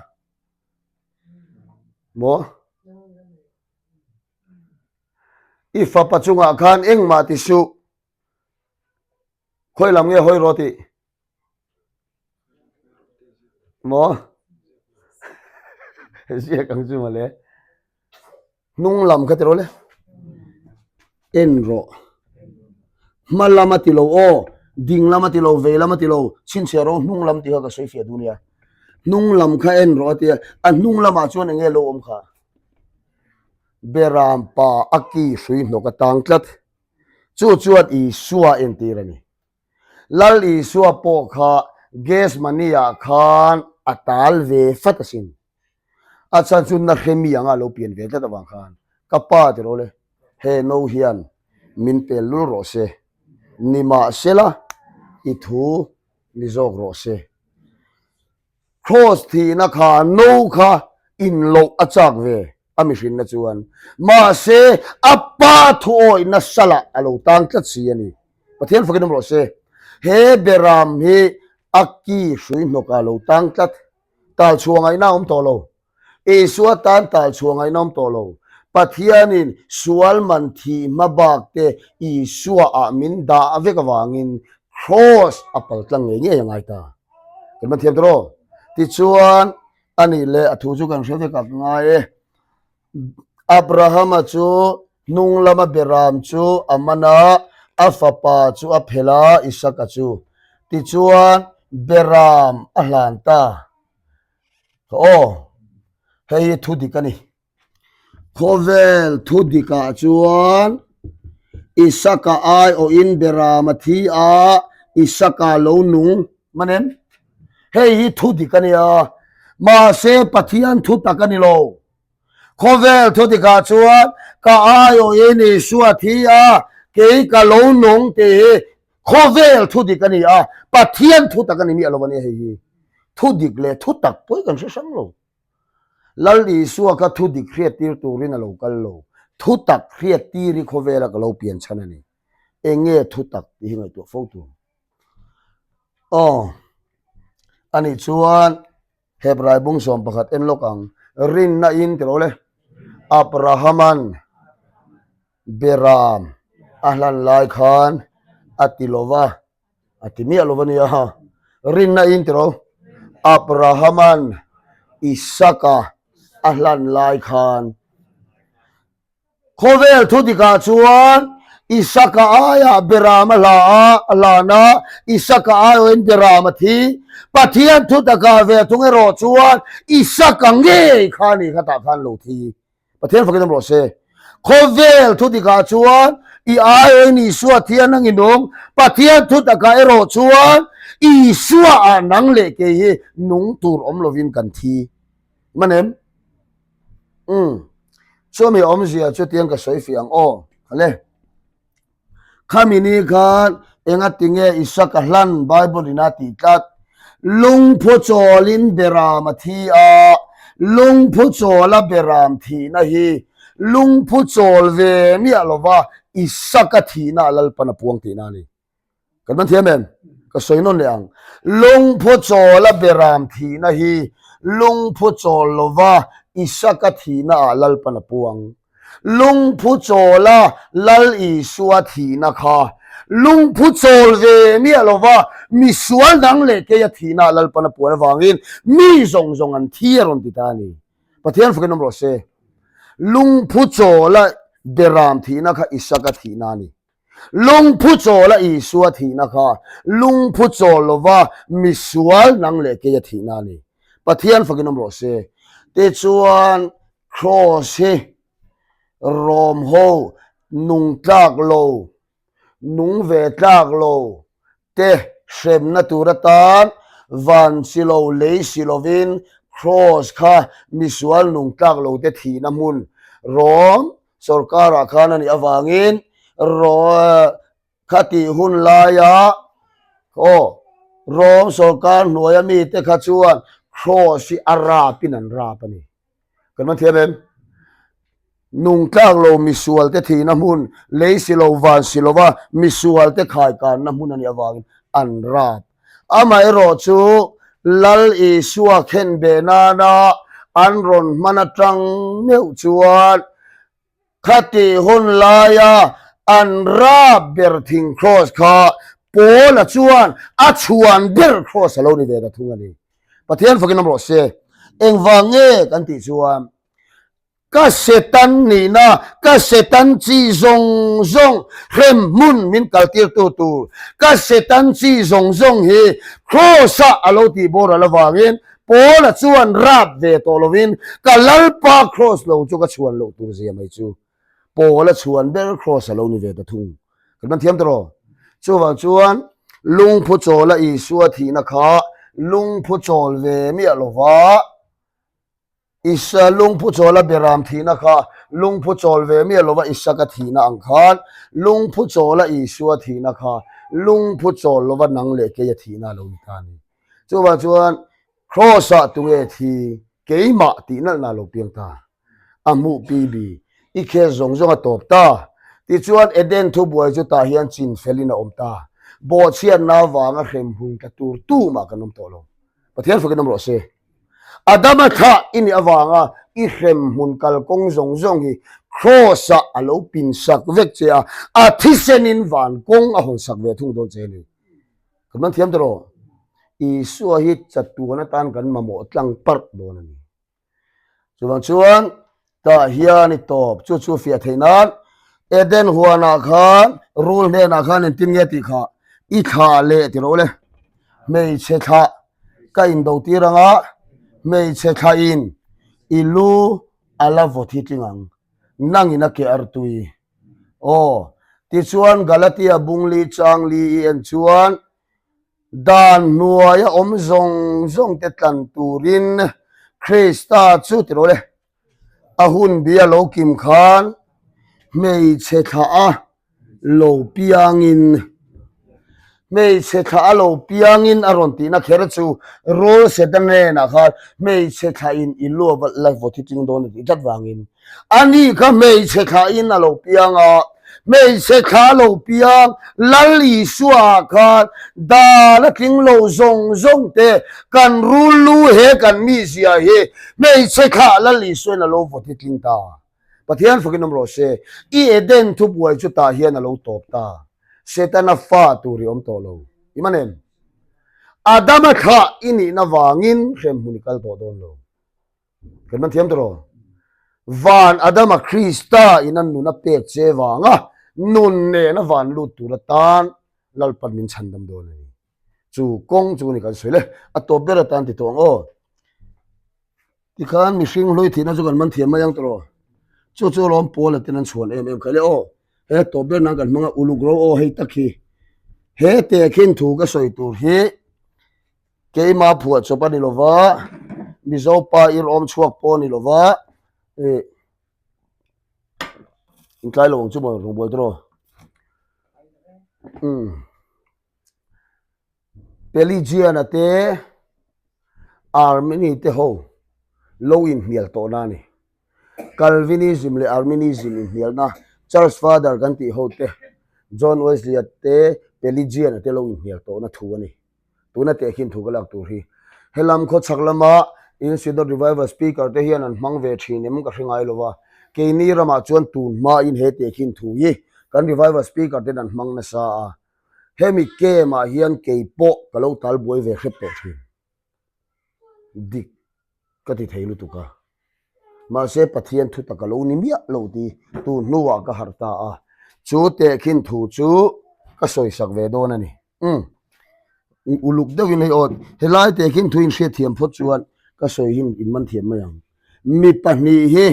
maw i fapa chungah khan engmah ti suh khawi lam nge hawi rawh tih Maw? Ziak ang chu mawle. Hnung lam kha ti rawh le. En rawh. Hma lam a ti lo aw. Ding lam a ti lo, vei lam a ti lo. Chhinchhiah rawh hnung lam tih kha ka sawi fiah duh nia. Hnung lam kha en rawh a ti a. A hnung lamah chuan eng nge lo awm kha? Beram pa a ki hrui hnawk a tang tlat. Chu chuan Isua entir a ni. Lal Isua pawh kha Gethsemane-ah khan a tal ve fat asin. A chhan chu na hremi anga a lo pian ve tlat avang khan, Ka pa ti rawh le, he no hian min pel lul rawh se, nimahsela i thu ni zawk rawh se. Kraws thihna kha no kha inloh a chak ve a mihrinna chuan, mahse a pa thuawihna salah a lo tang tlat si a ni. Pathian fakin awm rawh se. He beram hi a ki hrui hnawkah a lo tang tlat. Tal chhuah ngaihna a awm tawh lo. Isua tan tal chhuah ngaihna awm tawh lo. Pathianin sual man thih hma bak te Isua ah min dah vek avangin Kraws a pal tlang ngei ngei a ngai ta. Kan man thiam tawh. Tichuan a nih leh a thu chu kan hre vek a ka ngai e. Abrahama chu hnung lama beram chu a man a, a fapa chu a phelh a, Isaka chu. Tichuan beram a hlan ta. Aw, hei hi thu dik a ni. Khawvel thu dikah chuan Isaka aiawhin Beram a thi a, Isaka lo nung man em? Hei hi thu dik a nia, mahse Pathian thu tak a ni lo. Khawvel thu dikah chuan ka aiawhin Isua thi a, kei ka lo nung tih hi khawvel thu dik a ni a, Pathian thu tak a ni miah lo a nia hei hi. Thu dik leh thu tak pawh hi kan hre hrang lo. Lal Isua kha thu dik hriattir turin a lo kal lo. Thu tak hriattir hi khawvela ka lo pian chhan a ni. Eng nge thu tak tih hi ngaihtuah fo tur. Aw, anih chuan Hebrai bung 11 en lawk ang. Rinna in ti lo le. Abrahaman Beram a hlan lai khan a ti lo va. A ti miah lo a nia, rinna in tiro Abrahaman Isaka a hlan lai khan khawvel thu dikah chuan Isaka aiah Beram a hla a, a hlan a, Isaka aiawhin Beram a thi. Pathian thu takah ve thung erawh chuan Isaka ngei kha ni kha tah khan lo thi. Pathian fakin awm rawh se. Khawvel thu dikah chuan I aiawhin Isua thian nang i nung. Pathian thu takah erawh chuan Isua ah nang leh kei hi nung tur awm lovin kan thi. Man em? Umm. Chumi awmzia chu tiang ka sawi fiah ang aw. Hale. Khami ni khan engati nge Isaka hlan Bible in a tih tlat? Lungphu chawlin beram a thi a, lungphu chawla beram thihna hi lungphu chawl ve miah lova Isaka thihna a Lalpan a puang tihna a ni. Kan man thiam em? Ka sawi nawn leh ang. Lungphu chawla beram thihna hi lungphu chawl lova Isaka thihna ah Lalpan a puang. Lungphu chawla Lal Isua thihna kha lungphu chawl ve miah lova misual dang leh keia thihna ah Lalpan a puan avangin mi zawng zawng an thi a rawn ti ta a ni. Pathian fakin awm rawh se. Lungphu chawla beram thihna kha Isaka thihna a ni. Lungphu chawla Isua thihna kha lungphu chawl lova misual nang leh keia thihna a ni. Pathian fakin awm rawh se. Tichuan Kraws hi Rom ho nung tlak lo, nung ve tlak lo te hremna tur atan van si lo lei si lovin Kraws kha misual nung tlak lo te thihna hmun Rom Sorkarah khan a nih avangin khatih hun laia aw Rom sorkar hnuaia mite kha chuan Kraws hi a rapin an rap a ni. Kan man thiam em? Nungtlak lo misualte thihna hmun, lei si lo van si lova misualte khaikanna hmun a nih avangin an rap. Amaherawh chu Lal Isua khenbeh nana an rawn hman atang meuh chuan khatih hun laia an rap ber thing kraws kha Paula chuan a chhuan ber kraws a lo ni ve ta thung a ni. Pathian fakin awm rawh se. Engvang nge kan tih chuan Ka Satan nihna, ka Satan chi zawng zawng hrem hmun min kaltirtu tur, ka Satan chi zawng zawng hi Kraws-ah a lo tih boral avangin Paula chuan rap ve tawh lovin ka Lalpa Kraws lo chu ka chhuan loh tur zia mai chu Paula chhuan ber Kraws a lo ni ve ta thung. Kan man thiam tawh. Chuvang chuan lungphu chawla Isua thihna kha lungphu chawl ve miah lova, Isa lungphu chawla Beram thihna kha lungphu chawl ve miah lova Isaka thihna ang khan lungphu chawla Isua thihna kha lungphu chawl lova nang leh keia thihna a lo ni ta a ni. Chuvang chuan Kraws-ah tunge thi keimah tih nalhna a lo piang ta. A hmuh PB. I khel zawng zawng a tawp ta. Tichuan Eden thubuai chu tah hian chin felin a awm ta. Bawhchhiatna avanga hremhmun tla tur tumah kan awm tawh lo. Pathian fakin awm rawh se. Adama thlah i nih avanga i hremhmun kalkawng zawng zawng hi Kraws-ah a lo pin sak vek che a, a thisenin van kawng a hawn sak ve thung dawn che a ni. Kan man thiam tawh rawh. Isua hi chatuan atan kan mamawh tlang parh dawn a ni. Chuvang chuan tah hian i tawp chu chu fiah theih nan Eden huanah khan rul hnenah khan engtin nge tih kha i thlah leh ti rawh le hmeichhe thlah ka indo tir anga hmeichhe thlah in i lu a la vaw thi tling ang nangin a ke artui aw tichuan Galatia bungli changli i en chuan Dan hnuaia awm zawng zawng te tlan turin Krista chu ti rawh le, a hun bi a lo kim khan hmeichhe thlah a lo piangin hmeichhe thlah a lo piangin a rawn tihna kher chu Rul Satan hnenah khan hmeichhe thlahin i lu a la vaw thi tling dawn a tih tlat vangin Ani kha hmeichhe thlahin a lo piang a, hmeichhe thla a lo piang Lal Isua ah khan dan a tling lo zawng zawng te kan rul lu he kan mizia hi hmeichhe thlah Lal Isuain a lo vaw thi tling ta. Pathian fakin awm rawh se, i Eden thubuai chu tah hian a lo tawp ta. Setana fa tur i awm tawh lo. I man em? Adama thlah i nihna vangin hremhmun i kal tawh dawn lo. Kan man thiam tawh Van Adama Krista in a nun a pek che vanga nun nena van lut tur atan Lalpan min chhandam dawn a ni. Chu kawng chu ni kan sawi le. A tawp ber atan ti tawh ang aw. Tikhan mihring hlui thihna chu kan man thiam mai ang tawh. Chu chu lawm Paula ten an chhuan em em kha le aw. He tawp ber nan kan hmang a, uluk ro aw hei tak hi. He tehkhin thu ka sawi tur hi keima phuah chawp a ni lo va, Mizo pa irawm chhuak pawh a ni lo va, ih intlai lo ang chu maw rawngbâwl te rawh. Umm. Peligian-a te, Armini te ho lo inhnial tawhna a ni. Calvinism leh Arminism inhnialna, Church Father kan tih ho te, John Wesley-a te, Peligian-a te lo inhnial tawhna thu a ni. Tuna tehkhin thu ka lak tur hi. Helam khawchhak lama Insidot Revival Speaker te hian an hmang ve thin em ka hre ngai lo va, keini ramah chuan tun hmain he tehkhin thu hi kan Revival Speaker ten an hmang nasa a. Hemi game ah hian kei pawh ka lo tal buai ve hrep tawh thin. Dik ka ti thei lutuk a. Mahse Pathian thu tak a lo ni miah lo ti tun hnuah ka harh ta a. Chu tehkhin thu chu ka sawisak ve dawn a ni. Umm. Uluk deuhin hei aw, helai tehkhin thu inhriatthiam phawt chuan ka sawi hi in man thiam mai ang. Mi pahnih hi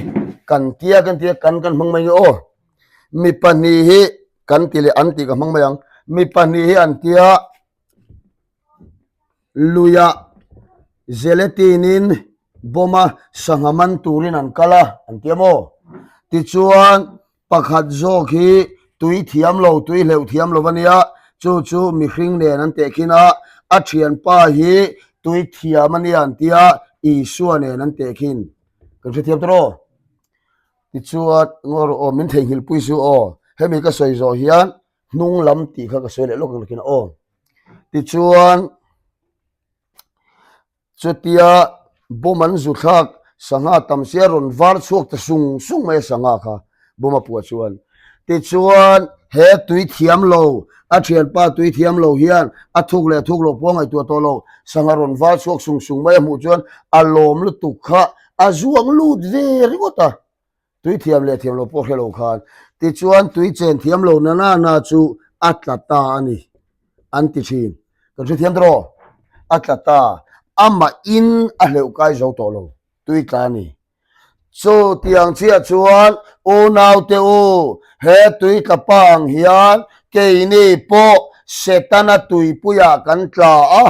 kan tia kan tia kan kan hmang mai nge aw. Mi pahnih hi kan ti leh an tih ka hmang mai ang. Mi pahnih hi an tia luiah gelatine-in bawma sangha man turin an kal a an tia maw? Tichuan pakhat zawk hi tui thiam lo, tui hleuh thiam lo a nia, chu chu mihring nen an tehkhin a, a thianpa hi tui thiam a nia an tia, Isua nen an tehkhin. Kan hrethiam tawh aw? Tichuan, ngaw rawh aw, min theihnghilh pui su aw, hemi ka sawi zawh hian hnung lam tih kha ka sawi leh lawk ang nakin aw. Tichuan, chutia bawm an zu thlak sangha tam sia rawn var chhuak ta sung sung mai a sangha kha bawm a puah chuan. Tichuan, he tui thiam lo, a thianpa tui thiam lo hian a thuk leh thuk loh pawh a ngaihtuah tawh lo, sangha rawn var chhuak sung sung mai a hmuh chuan a lawm lutuk kha A zuang lut ve ringawt a, tui thiam leh thiam lo pawh hre lo khan. Tichuan tui chen thiam lo na na na chu a tla ta a ni, an ti thin. Kan hre thiam tawh? A tla ta. Amah in a hleuh kai zo tawh lo, tui tla a ni. Chu tiang chiah chuan unaute u, he tui tla pa ang hian keini pawh Setana tuipuiah kan tla a.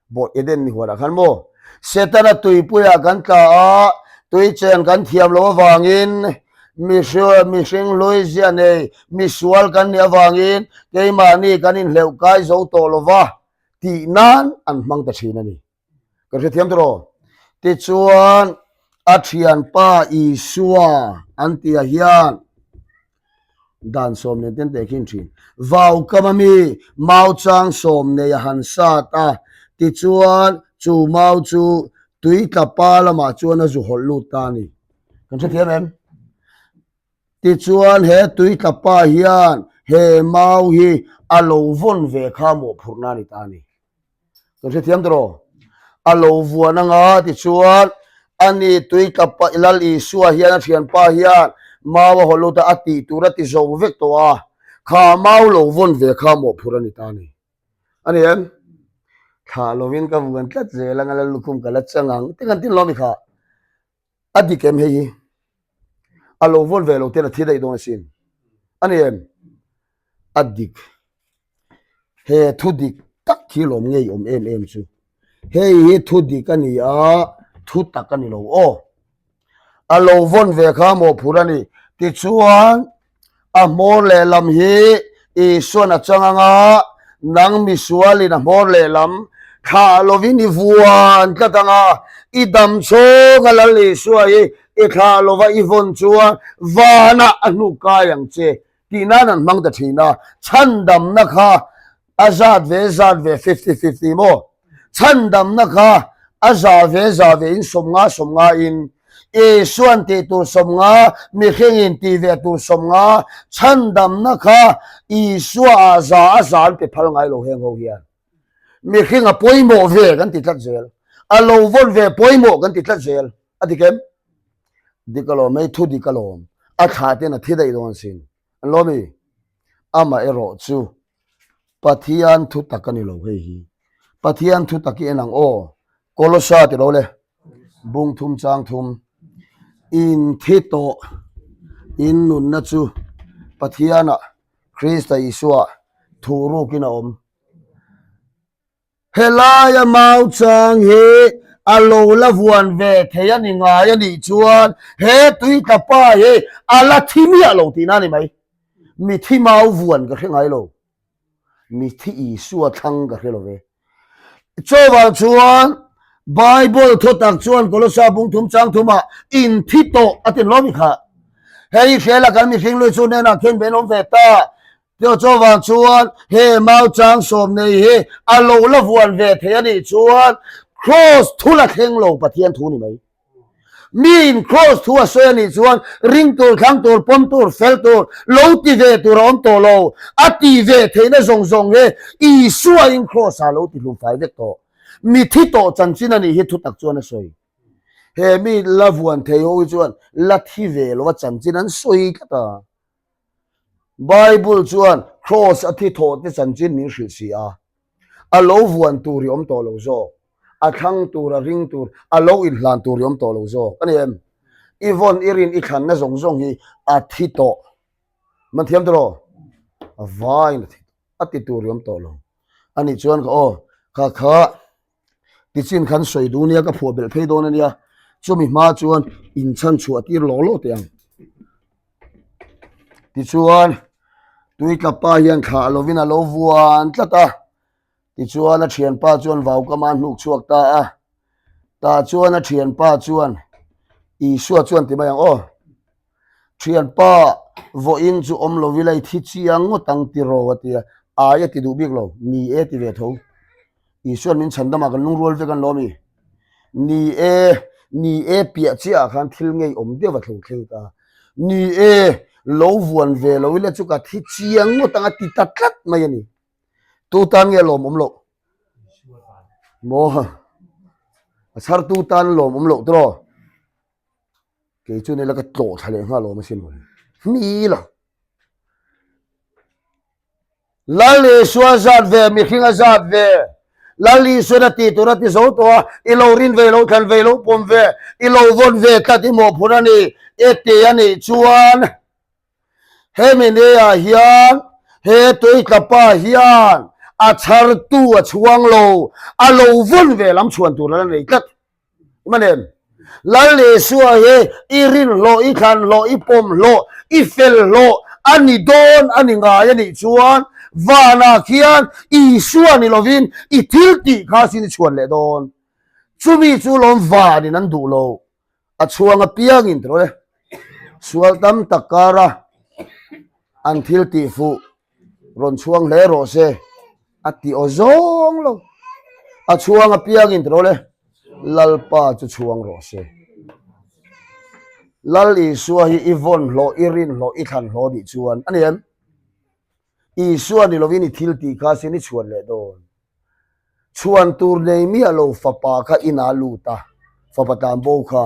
Bawh Eden ni huanah khan maw? Setana tuipuiah kan tla a, tui chen kan thiam loh avangin, mihring hlui zia nei, misual kan nih avangin keimahni kan inhleuh kai zo tawh lo va tih nan an hmang ta thin a ni. Kan hrethiam tawh rawh. Tichuan, a thianpa Isua an tihah hian, Dan 19 ten tehkhin thin. Vau kama mi mau chang sawm nei a han sat a, tichuan chu mau chu tui tla pa lamah chuan a zu hawlh lut ta a ni. Kan hrethiam em? Tichuan he tui tla pa hian he mau hi a lo vawn ve kha mawhphurhna a ni ta a ni. Kan hrethiam ta rawh. A lo vuan anga tichuan ani tui tla pa Lal Isua hian a thianpa hian mau a haw lut a, a tih tur a ti zo vek tawh a, kha mau lo vawn ve kha mawhphurh a ni ta a ni. A ni em? Thlah lovin ka vuan tlat zel anga Lal lukhum ka la chang ang ti kan tin lo mi kha. A dik em hei hi? A lo vawn ve lo ten a thi daih dawn asin. A ni em? A dik. He thu dik tak hi lawm ngei awm em em chu. Hei hi thu dik a ni a, thu tak a ni lo aw. A lo vawn ve kha mawhphurh a ni. Tichuan, a hmawr lehlam hi Isuan a chang ang a, nang misualin a hmawr lehlam thlah lovin i vuan tlat ang a, i dam chhunga Lal Isua hi i thlah lova i vawn chuan vanah a hnuk kai ang che tih nan an hmang ta thin a, chhandamna kha a zat ve zat ve fifty fifty maw? Chhandamna kha a za ve za ve in 50 50 in Isuan tih tur 50 mihringin tih ve tur 50 chhandamna kha Isua ah za a za an pe phal ngai lo heng ho hian. Mihring a pawimawh ve kan ti tlat zel. A lo vawn ve pawimawh kan ti tlat zel. A dik em? Dik alawm hei thu dik alawm. A thlah ten a thi daih dawn sin. An lawm i? Amah erawh chu Pathian thu tak a ni lo hei hi. Pathian thu tak hi en ang aw. Kolosa ti lo le. Bung thum chang thum. In thi tawh in nunna chu. Pathianah Krista Isua thu rukin a awm. Helaia mau chang hi a lo la vuan ve thei a ni ngai a nih chuan he tuitla pa hi a la thi miah lo tihna a ni mai. Mithi mau vuan ka hre ngai lo. Mithi Isua thlang ka hre lo ve. Chuvang chuan Bible thutak chuan Kolosa bung thum chang thumah inthi tawh a ti hlawm i kha. Hei hriala kan mihring lui chu hnenah khen ve an awm ve ta. Tio chuvang chuan he mau chang sawm nei hi a lo la vuan ve thei a nih chuan Kraws thu la thleng lo Pathian thu ni mai. Miin Kraws thu a sawi a nih chuan ring tur, thlang tur, pawm tur, fel tur, lo ti ve tur a awm tawh lo. A ti ve theihna zawng zawng hi Isua in Kraws ah lo ti hlum fai vek tawh. Mi thi tawh chanchin a nih hi thutak chuan a sawi. He mi la vuan thei ho hi chuan la thi ve lo a chanchin an sawi tlat a. Bible chuan Kraws a thi thawh te chanchin min hrilh si a. A lo vuan tur i awm tawh lo zawk. A thlang tur, a ring tur, a lo inhlan tur i awm tawh lo zawk. A ni em? I vawn, i rin, i thlanna zawng zawng hi a thi tawh. Man thiam tawh? A vaiin a thi tawh. A ti tur i awm tawh lo. A nih chuan ka aw, kha kha tichin khan sawi duh nia ka phuah belh phei dawn a nia. Chumi hma chuan inchhan chhuah tir lawk lawk teh ang. Tichuan Tuitlapa hian thlah lovin a lo vuan tlat a, tichuan a thianpa chuan vaukama a hnuk chhuak ta a, tah chuan a thianpa chuan Isua chuan ti mai ang aw, thianpa vawiin chu awm lo ila i thi chiang ngawt ang tiraw a ti a, ai a ti duh bik lo, ni e ti ve tho. Isuan min chhan damah kan lungrual vek an lawm i. Ni e, ni e piah chiah ah khan thil ngei awm deuh a thleng thleng ta. Ni e, lo vuan ve lo ila chu ka thi chiang ngawt ang a ti ta tlat mai a ni. Tu tan nge lawm awm loh? Maw? A chhar tu tan lawm awm loh tiraw? Kei chu nila ka tlawh thla leh nghal awm asin mawle. Hmila. Lal Isua zat ve, mihring a zat ve. Lal Isuan a tih tur a ti zo tawh a, i lo rin ve, i lo thlan ve, i lo pawm ve, i lo vawn ve tlat i mawhphurh a ni, e ti a nih chuan hemi neiah hian he tuitlapa hian a chhartu a chhuang lo, a lo vawn ve lam chhuan tur a la nei tlat. Manem, Lal Isua hi i rin hlawh, i thlan hlawh, i pawm hlawh, i fel hlawh a ni dawn a ni ngai a nih chuan vanah khian Isua ni lovin i thil tih kha sin i chhuan leh dawn. Chumi chu lawm vanin an duh lo. A chhuang apiangin tiraw le. Sual tam tak kara an thil tih fuh rawn chhuang hle rawh se a ti aw zawng lo. A chhuang apiangin tiraw le, Lalpa chu chhuang rawh se. Lal Isua hi i vawn hlawh, i rin hlawh, i thlan hlawh nih chuan a ni em? Isua ni lovin i thil tih kha sin i chhuan leh dawn. Chhuan tur nei miah lo fapa kha inah lut a, fapa tlanbo kha.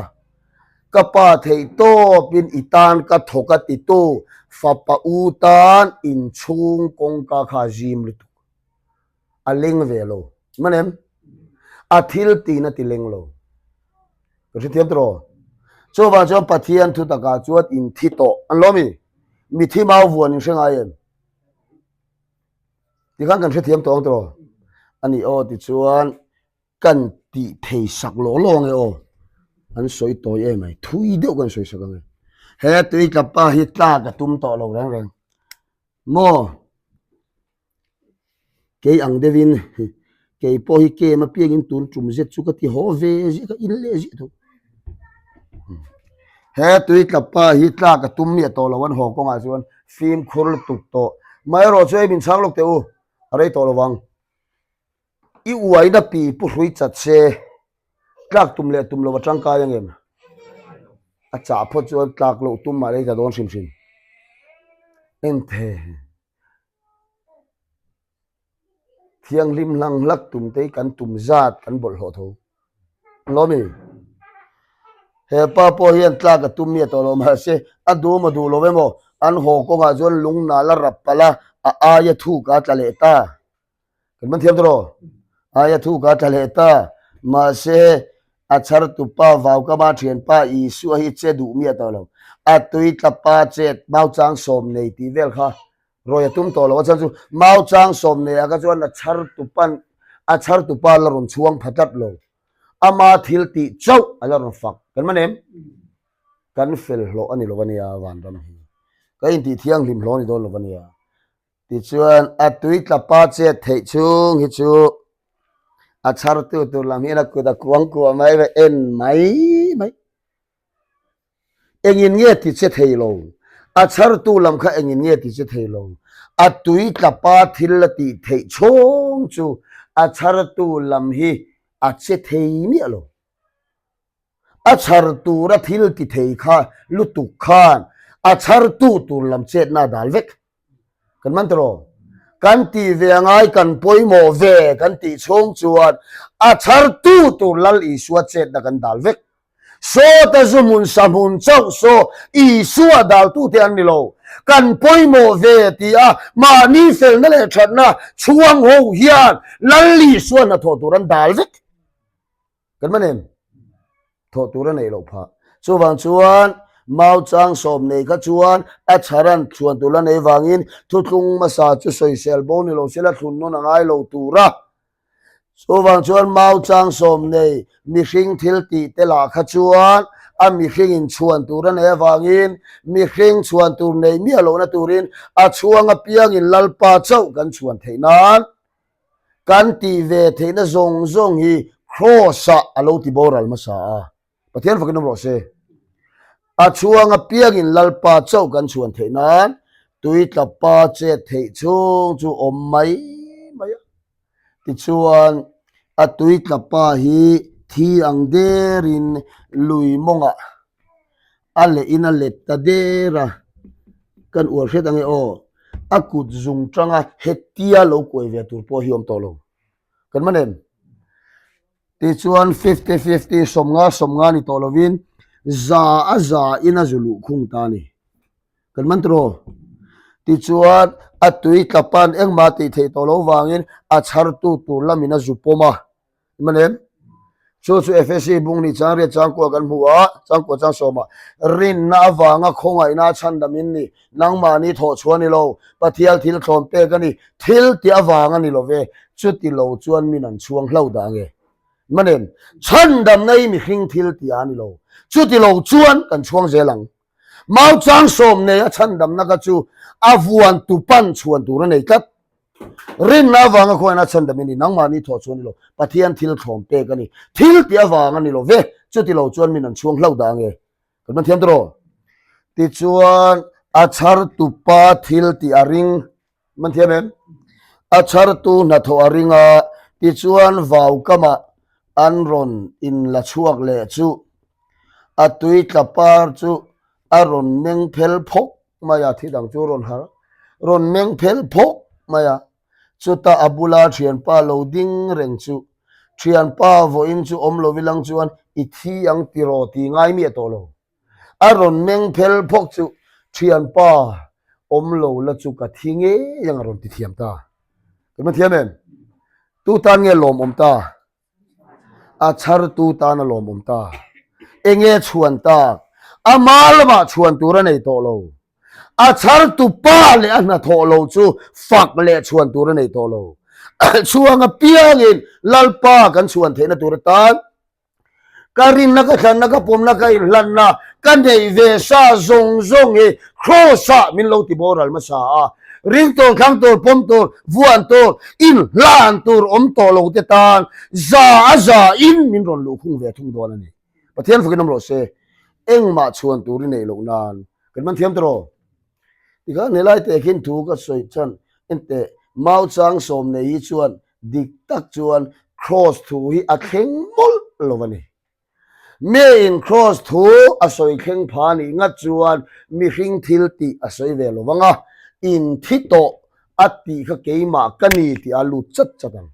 Ka pa theih tawpin i tan ka thawk a titu fapa u tan inchhung kawngka kha a zim lutuk. A leng ve lo. Man em? A thil tiin a ti leng lo. Ka hrethiam tawh. Chuvang chuan Pathian thu takah chuan inthi tawh an lo mi. Mithi mau vuan in hre ngai em? Tikhan kan hrethiam tawh ang tawh a ni aw tichuan kan tih thei sak lawng lawng e aw an sawi tawi em ai thui deuh kan sawi sak ang e he tui tla pa hi tlak a tum tawh lo reng reng maw kei ang deuhin kei pawh hi kem apiangin tun tum zet chu ka ti haw ve ziah ka in leh ziah tho He tui tla pa hi tlak a tum miah tawh lo an haw kawngah chuan fimkhur lutuk tawh. Amaherawh chu hei min chhang lawk teh u, a rei tawh lo vang. I uaina pi pu hrui chat se, tlak tum leh tum lo a tangkai ang em? A chah phawt chuan tlak loh tum mah rei ta dawn hrim hrim. Enthe. Thianghlim hlang hlak tum te hi kan tum zat kan bawlhhlawh tho. Lo mi? He pa pawh hian tlak a tum miah tawh lo mahse a duh emaw duh lo emaw an haw kawngah chuan lung nal a rap palh a, a aia thuk a tla leh ta. Kan man thiam tawh Aia thuk a tla leh ta. Mahse a chhar tupa Vaukama thianpa Isua hi che duh miah tawh lo. A tui tlapa chet mau chang sawm nei tih vel kha rawi a tum tawh lo a, chuan chu mau chang sawm nei ah kha chuan a chhar tupan a chhar tupa la rawn chhuang pha tlat lo. Ama thil tih chauh a la rawn fak. Kan man em? Kan fel hlawh a ni lo a nia vanram hi. Ka intih thianghlim hlawh a ni dawn lo a nia. Tichuan a tui tlapa chet theih chhung hi chu a chhartu tur lam hian a kut a kuang kuah mai va en mai mai. Engin nge ti che thei lo? A chhartu lam kha engin nge ti che thei lo? A tui tlapa thil la tih theih chhung chu a chhartu lam hi a che thei miah lo. A chhar tura thil ti thei kha lutuk khan a chhartu tur lam chetna a dal vek. Kan man tawh. Kan tih ve angai kan pawimawh ve kan tih chhung chuan a chhartu tur Lal Isua chetna kan dal vek. Sawta zu hmun sa hmun chauh saw Isua daltute an ni lo. Kan pawimawh ve ti a mahni felna leh thatna chhuang ho hian Lal Isua hnathawh tur an dal vek. Kan man em? Thawh tur a neih loh phah. Chuvang chuan mau chang sawm nei kha chuan a chharan chhuan tur la nei vangin thuthlung hmasa chu sawisel bo ni lo sela thlun nawn a ngai lo tur a. Chuvang chuan mau chang sawm nei mihring thil tih te lah kha chuan a mihring in chhuan tur a nei avangin mihring chhuan tur nei miah lohna turin a chhuang apiangin Lalpa chauh kan chhuan theih nan Kan tih ve theihna zawng zawng hi Kraws-ah a lo ti boral hmasa a. Pathian fakin awm rawh se. A chhuang apiangin Lalpa chauh kan chhuan theih nan tui tlapa chet theih chhung chu awm mai mai a. Tichuan, a tui tlapa hi thi ang derin lui mawngah a leh in a let ta der a, kan uar hriat ange aw, a kut zung tanga hetia lo kuai ve tur pawh hi awm tawh lo. Kan man em? Tichuan fifty fifty 50 50 ni tawh lovin za a za in a zu luh khung ta a ni. Kan man tawh aw. Tichuan a tui tla pan engmah tih theih tawh lo vangin a chhartu tur lamin a zu pawm a. Manem, chu chu Efesi bung ni chang riat changkua kan hmu a, changkua chang sawma rinna avanga khawngaihna a chhandam in ni, nangmahni thawh chhuah a ni lo, Pathial thil thlawn pek a ni, thil tih avang a ni lo ve, chuti lo chuan min an chhuang hlo dah ange. Manem, chhandamna hi mihring thil tih a ni lo, chuti lo chuan kan chhuang zel ang. Mau chang sawm nei a chhandamna kha chu a vuan tu pan chhuan tur a nei tlat. Rinna avanga khuaina chhandam i ni, nangmahni thawh chu a ni lo, Pathian thil thlawm pek a ni. Thil tih avang a ni lo ve, chuti lo chuan min an chhuang hlauh dah ange. Kan man thiam tawh. Tichuan a chhar tupa thil tih a ring, man thiam em? A chhartu hnathawh a ring a, tichuan vau kamah an rawn inla chhuak leh chu a tui tla par chu a rawn meng phel phawk mai a, thi dang chu rawn har rawn meng phel phawk mai a, chutah a bula thianpa lo ding reng chu thianpa vawiin chu awm lo ilang chuan i thi ang tiraw ti ngai miah tawh lo. A rawn meng phel phawk chu thianpa awm lo la chu ka thi ngei ang a rawn ti thiam ta. Kan hma thiam em? Tu tan nge lawmawm ta? A chhartu tan a lawmawm ta. Enge chhuan tak? Ama lamah chhuan tur a nei tawh lo. A chhartu pa leh a hnathawh lo chu fak leh chhuan tur a nei tawh lo. Chhuang apiangin Lalpa kan chhuan theihna tur atan Ka rinna, ka thlanna, ka pawmna, ka inhlanna, ka neih ve sa zawng zawng hi Kraws-ah min lo ti boral hmasa a. Ring tur, thlang tur, pawm tur, vuan tur, inhlan tur awm tawh lo te tan za a za in min rawn luhkhung ve thung dawn a ni. Pathian fakin awm rawh se. Engmah chhuan tur i neih loh nan kan man thiam tawh. Tikhan helai teh khin thu ka sawi chuan enteh mau chang sawm nei hi chuan dik tak chuan Kraws thu hi a thleng mawlh lo a ni. Miin Kraws thu a sawi thleng pha nih ngat chuan mihring thil tih a sawi ve lo vang a, in thi tawh a tih kha keimah ka ni tih a lut chat chat ang.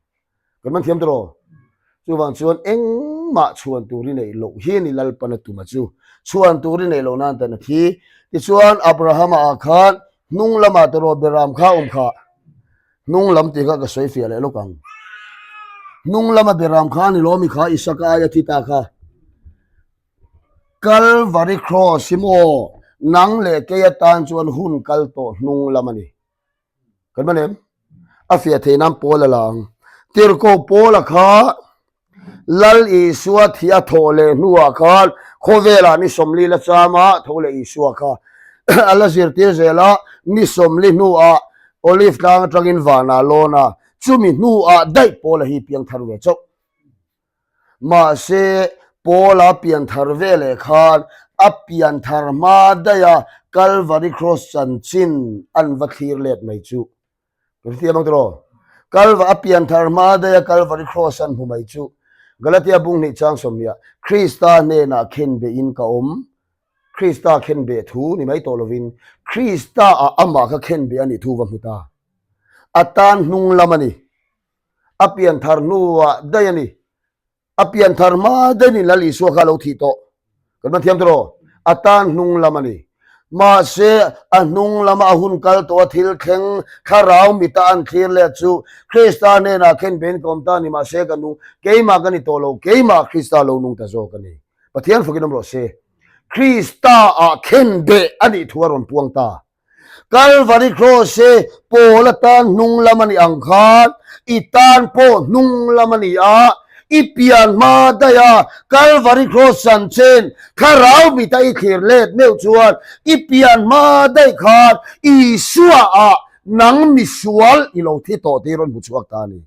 Kan man thiam tawh. Chuvang chuan engmah chhuan tur i neih loh hi ni Lalpan a tum a chu. Chhuan tur i neih loh nan tan a thi. Tichuan Abrahama ah khan hnung lamah tawh Beram kha awm kha. Hnung lam tih kha ka sawi fiah leh lawk ang. Hnung lama Beram kha ni lawmi kha Isaka aia thi ta kha. Kalvari Cross hi maw? Nang leh kei atan chuan hun kal tawh hnung lam a ni. Kan man em? A fiah theih nan Paul a la ang. Tirhkoh Paula kha Lal Isua thi a thawh leh hnuah khan khawvelah ni 40 la cham a, tho leh Isua kha a la zirtir zel a, ni 40 hnuah Olive tlang atangin vanah lawn a, chumi hnuah daih Paula hi piangthar ve chauh. Mahse, Paula pianthar veleh khan a pianthar hma daiha Kalvari Cross chanchin an va thlir let mai chu. Ka hre thiam ang tiraw? Kalva a pianthar hma daiha Kalvari Cross an hmu mai chu. Galatia bung hnih chang sawmhniah, Krista hnenah khenbehin ka awm. Krista khenbeh thu ni mai tawh lovin Krista-ah amah kha khenbeh a nih thu va hmu ta. A tan hnung lam a ni. A pianthar hnuah daih a ni. A pianthar hma daihin Lal Isua kha a lo thih tawh. Kan man thiam tawh A tan hnung lam a ni. Mahse, a hnung lama a hun kal tawh a thil thleng thlarau mita an thlir let chu Krista hnenah khen bein ka awm ta a ni. Mahse, ka nung, keimah ka ni tawh lo, keimah Krista lo nung ta zawk a ni. Pathian fakin awm rawh se. Krista-ah khen beh a nih thu a rawn puang ta. Kalvari Cross hi Paul atan hnung lam a nih ang khan i tan pawh hnung lam a ni a, i pian hma daih a Kalvari Cross chanchin thlarau mita i thlir let meuh chuan i pian hma daih khan Isua ah nang misual i lo thi tawh tih rawn hmu chhuak ta a ni.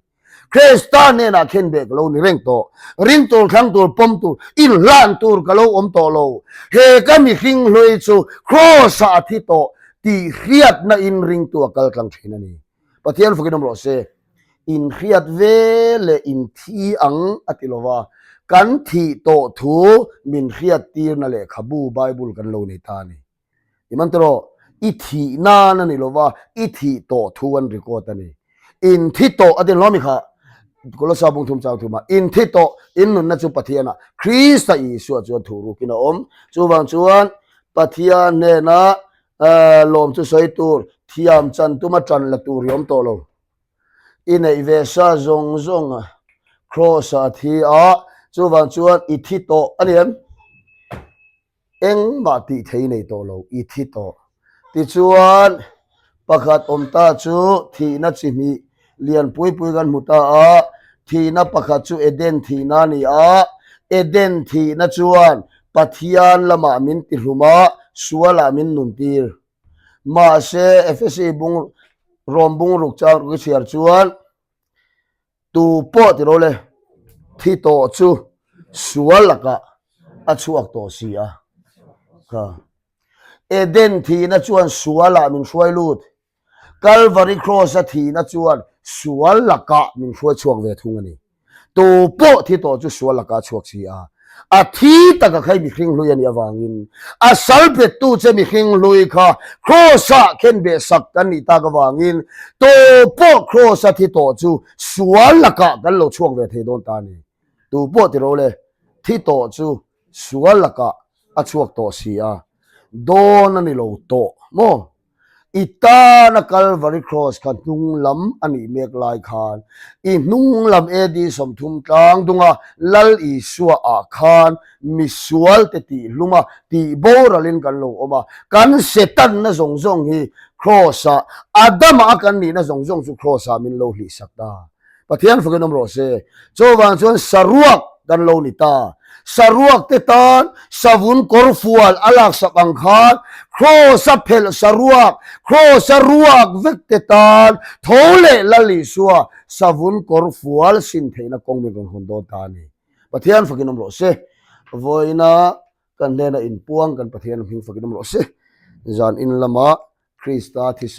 Krista hnenah khenbeh ka lo ni reng tawh. Ring tur, thlang tur, pawm tur, inhlan tur ka lo awm tawh lo. He ka mihring hlui chu Kraws-ah a thi tawh tih hriatna in ringtu a kal tlang thin a ni. Pathian fakin awm rawh se. Inhriat ve leh inthi ang a ti lova, kan thih tawh thu min hriattirna lehkhabu Bible kan lo nei ta a ni. I man tawh rawh, i thih nan a ni lo va, i thih tawh thu an record a ni. In thi tawh a ti hlawm i kha, Kolosa bung thum chang thuma, in thi tawh, in nunna chu Pathianah, Krista Isua chuan thu rukin a awm. Chuvang chuan Pathian hnena lawm chu sawi tur, thiam chan tuma tan la tur hi awm tawh lo. I neih ve sa zawng zawng Kraws-ah a thi a, chuvang chuan i thi tawh a ni em? Engmah tih thei nei tawh lo, i thi tawh. Tichuan, pakhat awm ta chu thihna chi hnih lian pui pui kan hmu ta a. Thihna pakhat chu Eden thihna a ni a. Eden thihna chuan Pathian lamah min tihlum a, sualah min nuntir. Mahse, Efesi bung Rom bungruk chang ruk i chhiar chuan, Tu pawh ti lo le, thi tawh chu sual lakah a chhuak tawh si a. Kha. Eden thihna chuan sualah min hruai lut. Calvary Cross-a thihna chuan sual lakah min hruai chhuak ve thung a ni. Tu pawh thi tawh chu sual lakah a chhuak si a. A thi taka kha i mihring hlui a nih avangin a sal bettu che mihring hlui kha Kraws-ah khenbeh sak kan nih tak avangin tu pawh Kraws-a thi tawh chu sual lakah kan lo chhuak ve thei dawn ta a ni. Tu pawh ti ro le, thi tawh chu sual lakah a chhuak tawh si a, dawn a ni lo tawh maw? I tana Kalvari Cross kha hnung lam a nih mek lai khan, i hnung lam AD 30 tlang dunga Lal Isua ah khan misual te tih hlum a, tih boralin kan lo awm a, kan Setanna zawng zawng hi Cross ah, Adama a kan nihna zawng zawng chu Cross ah min lo hlih sak ta. Pathian fakin awm rawh se. Chuvang chuan saruak kan lo ni ta. Saruak te tan savun kawr fual a laksak ang khan Kraws a phelh saruak, Kraws a ruak vek te tan tho leh Lal Isua savun kawr fual sin theihna kawng min rawn hawn dawn ta a ni. Pathian fakin awm rawh se. Vawiina kan hnena inpuang kan Pathian hming fakin awm rawh se. Zan in lama Krista thisen.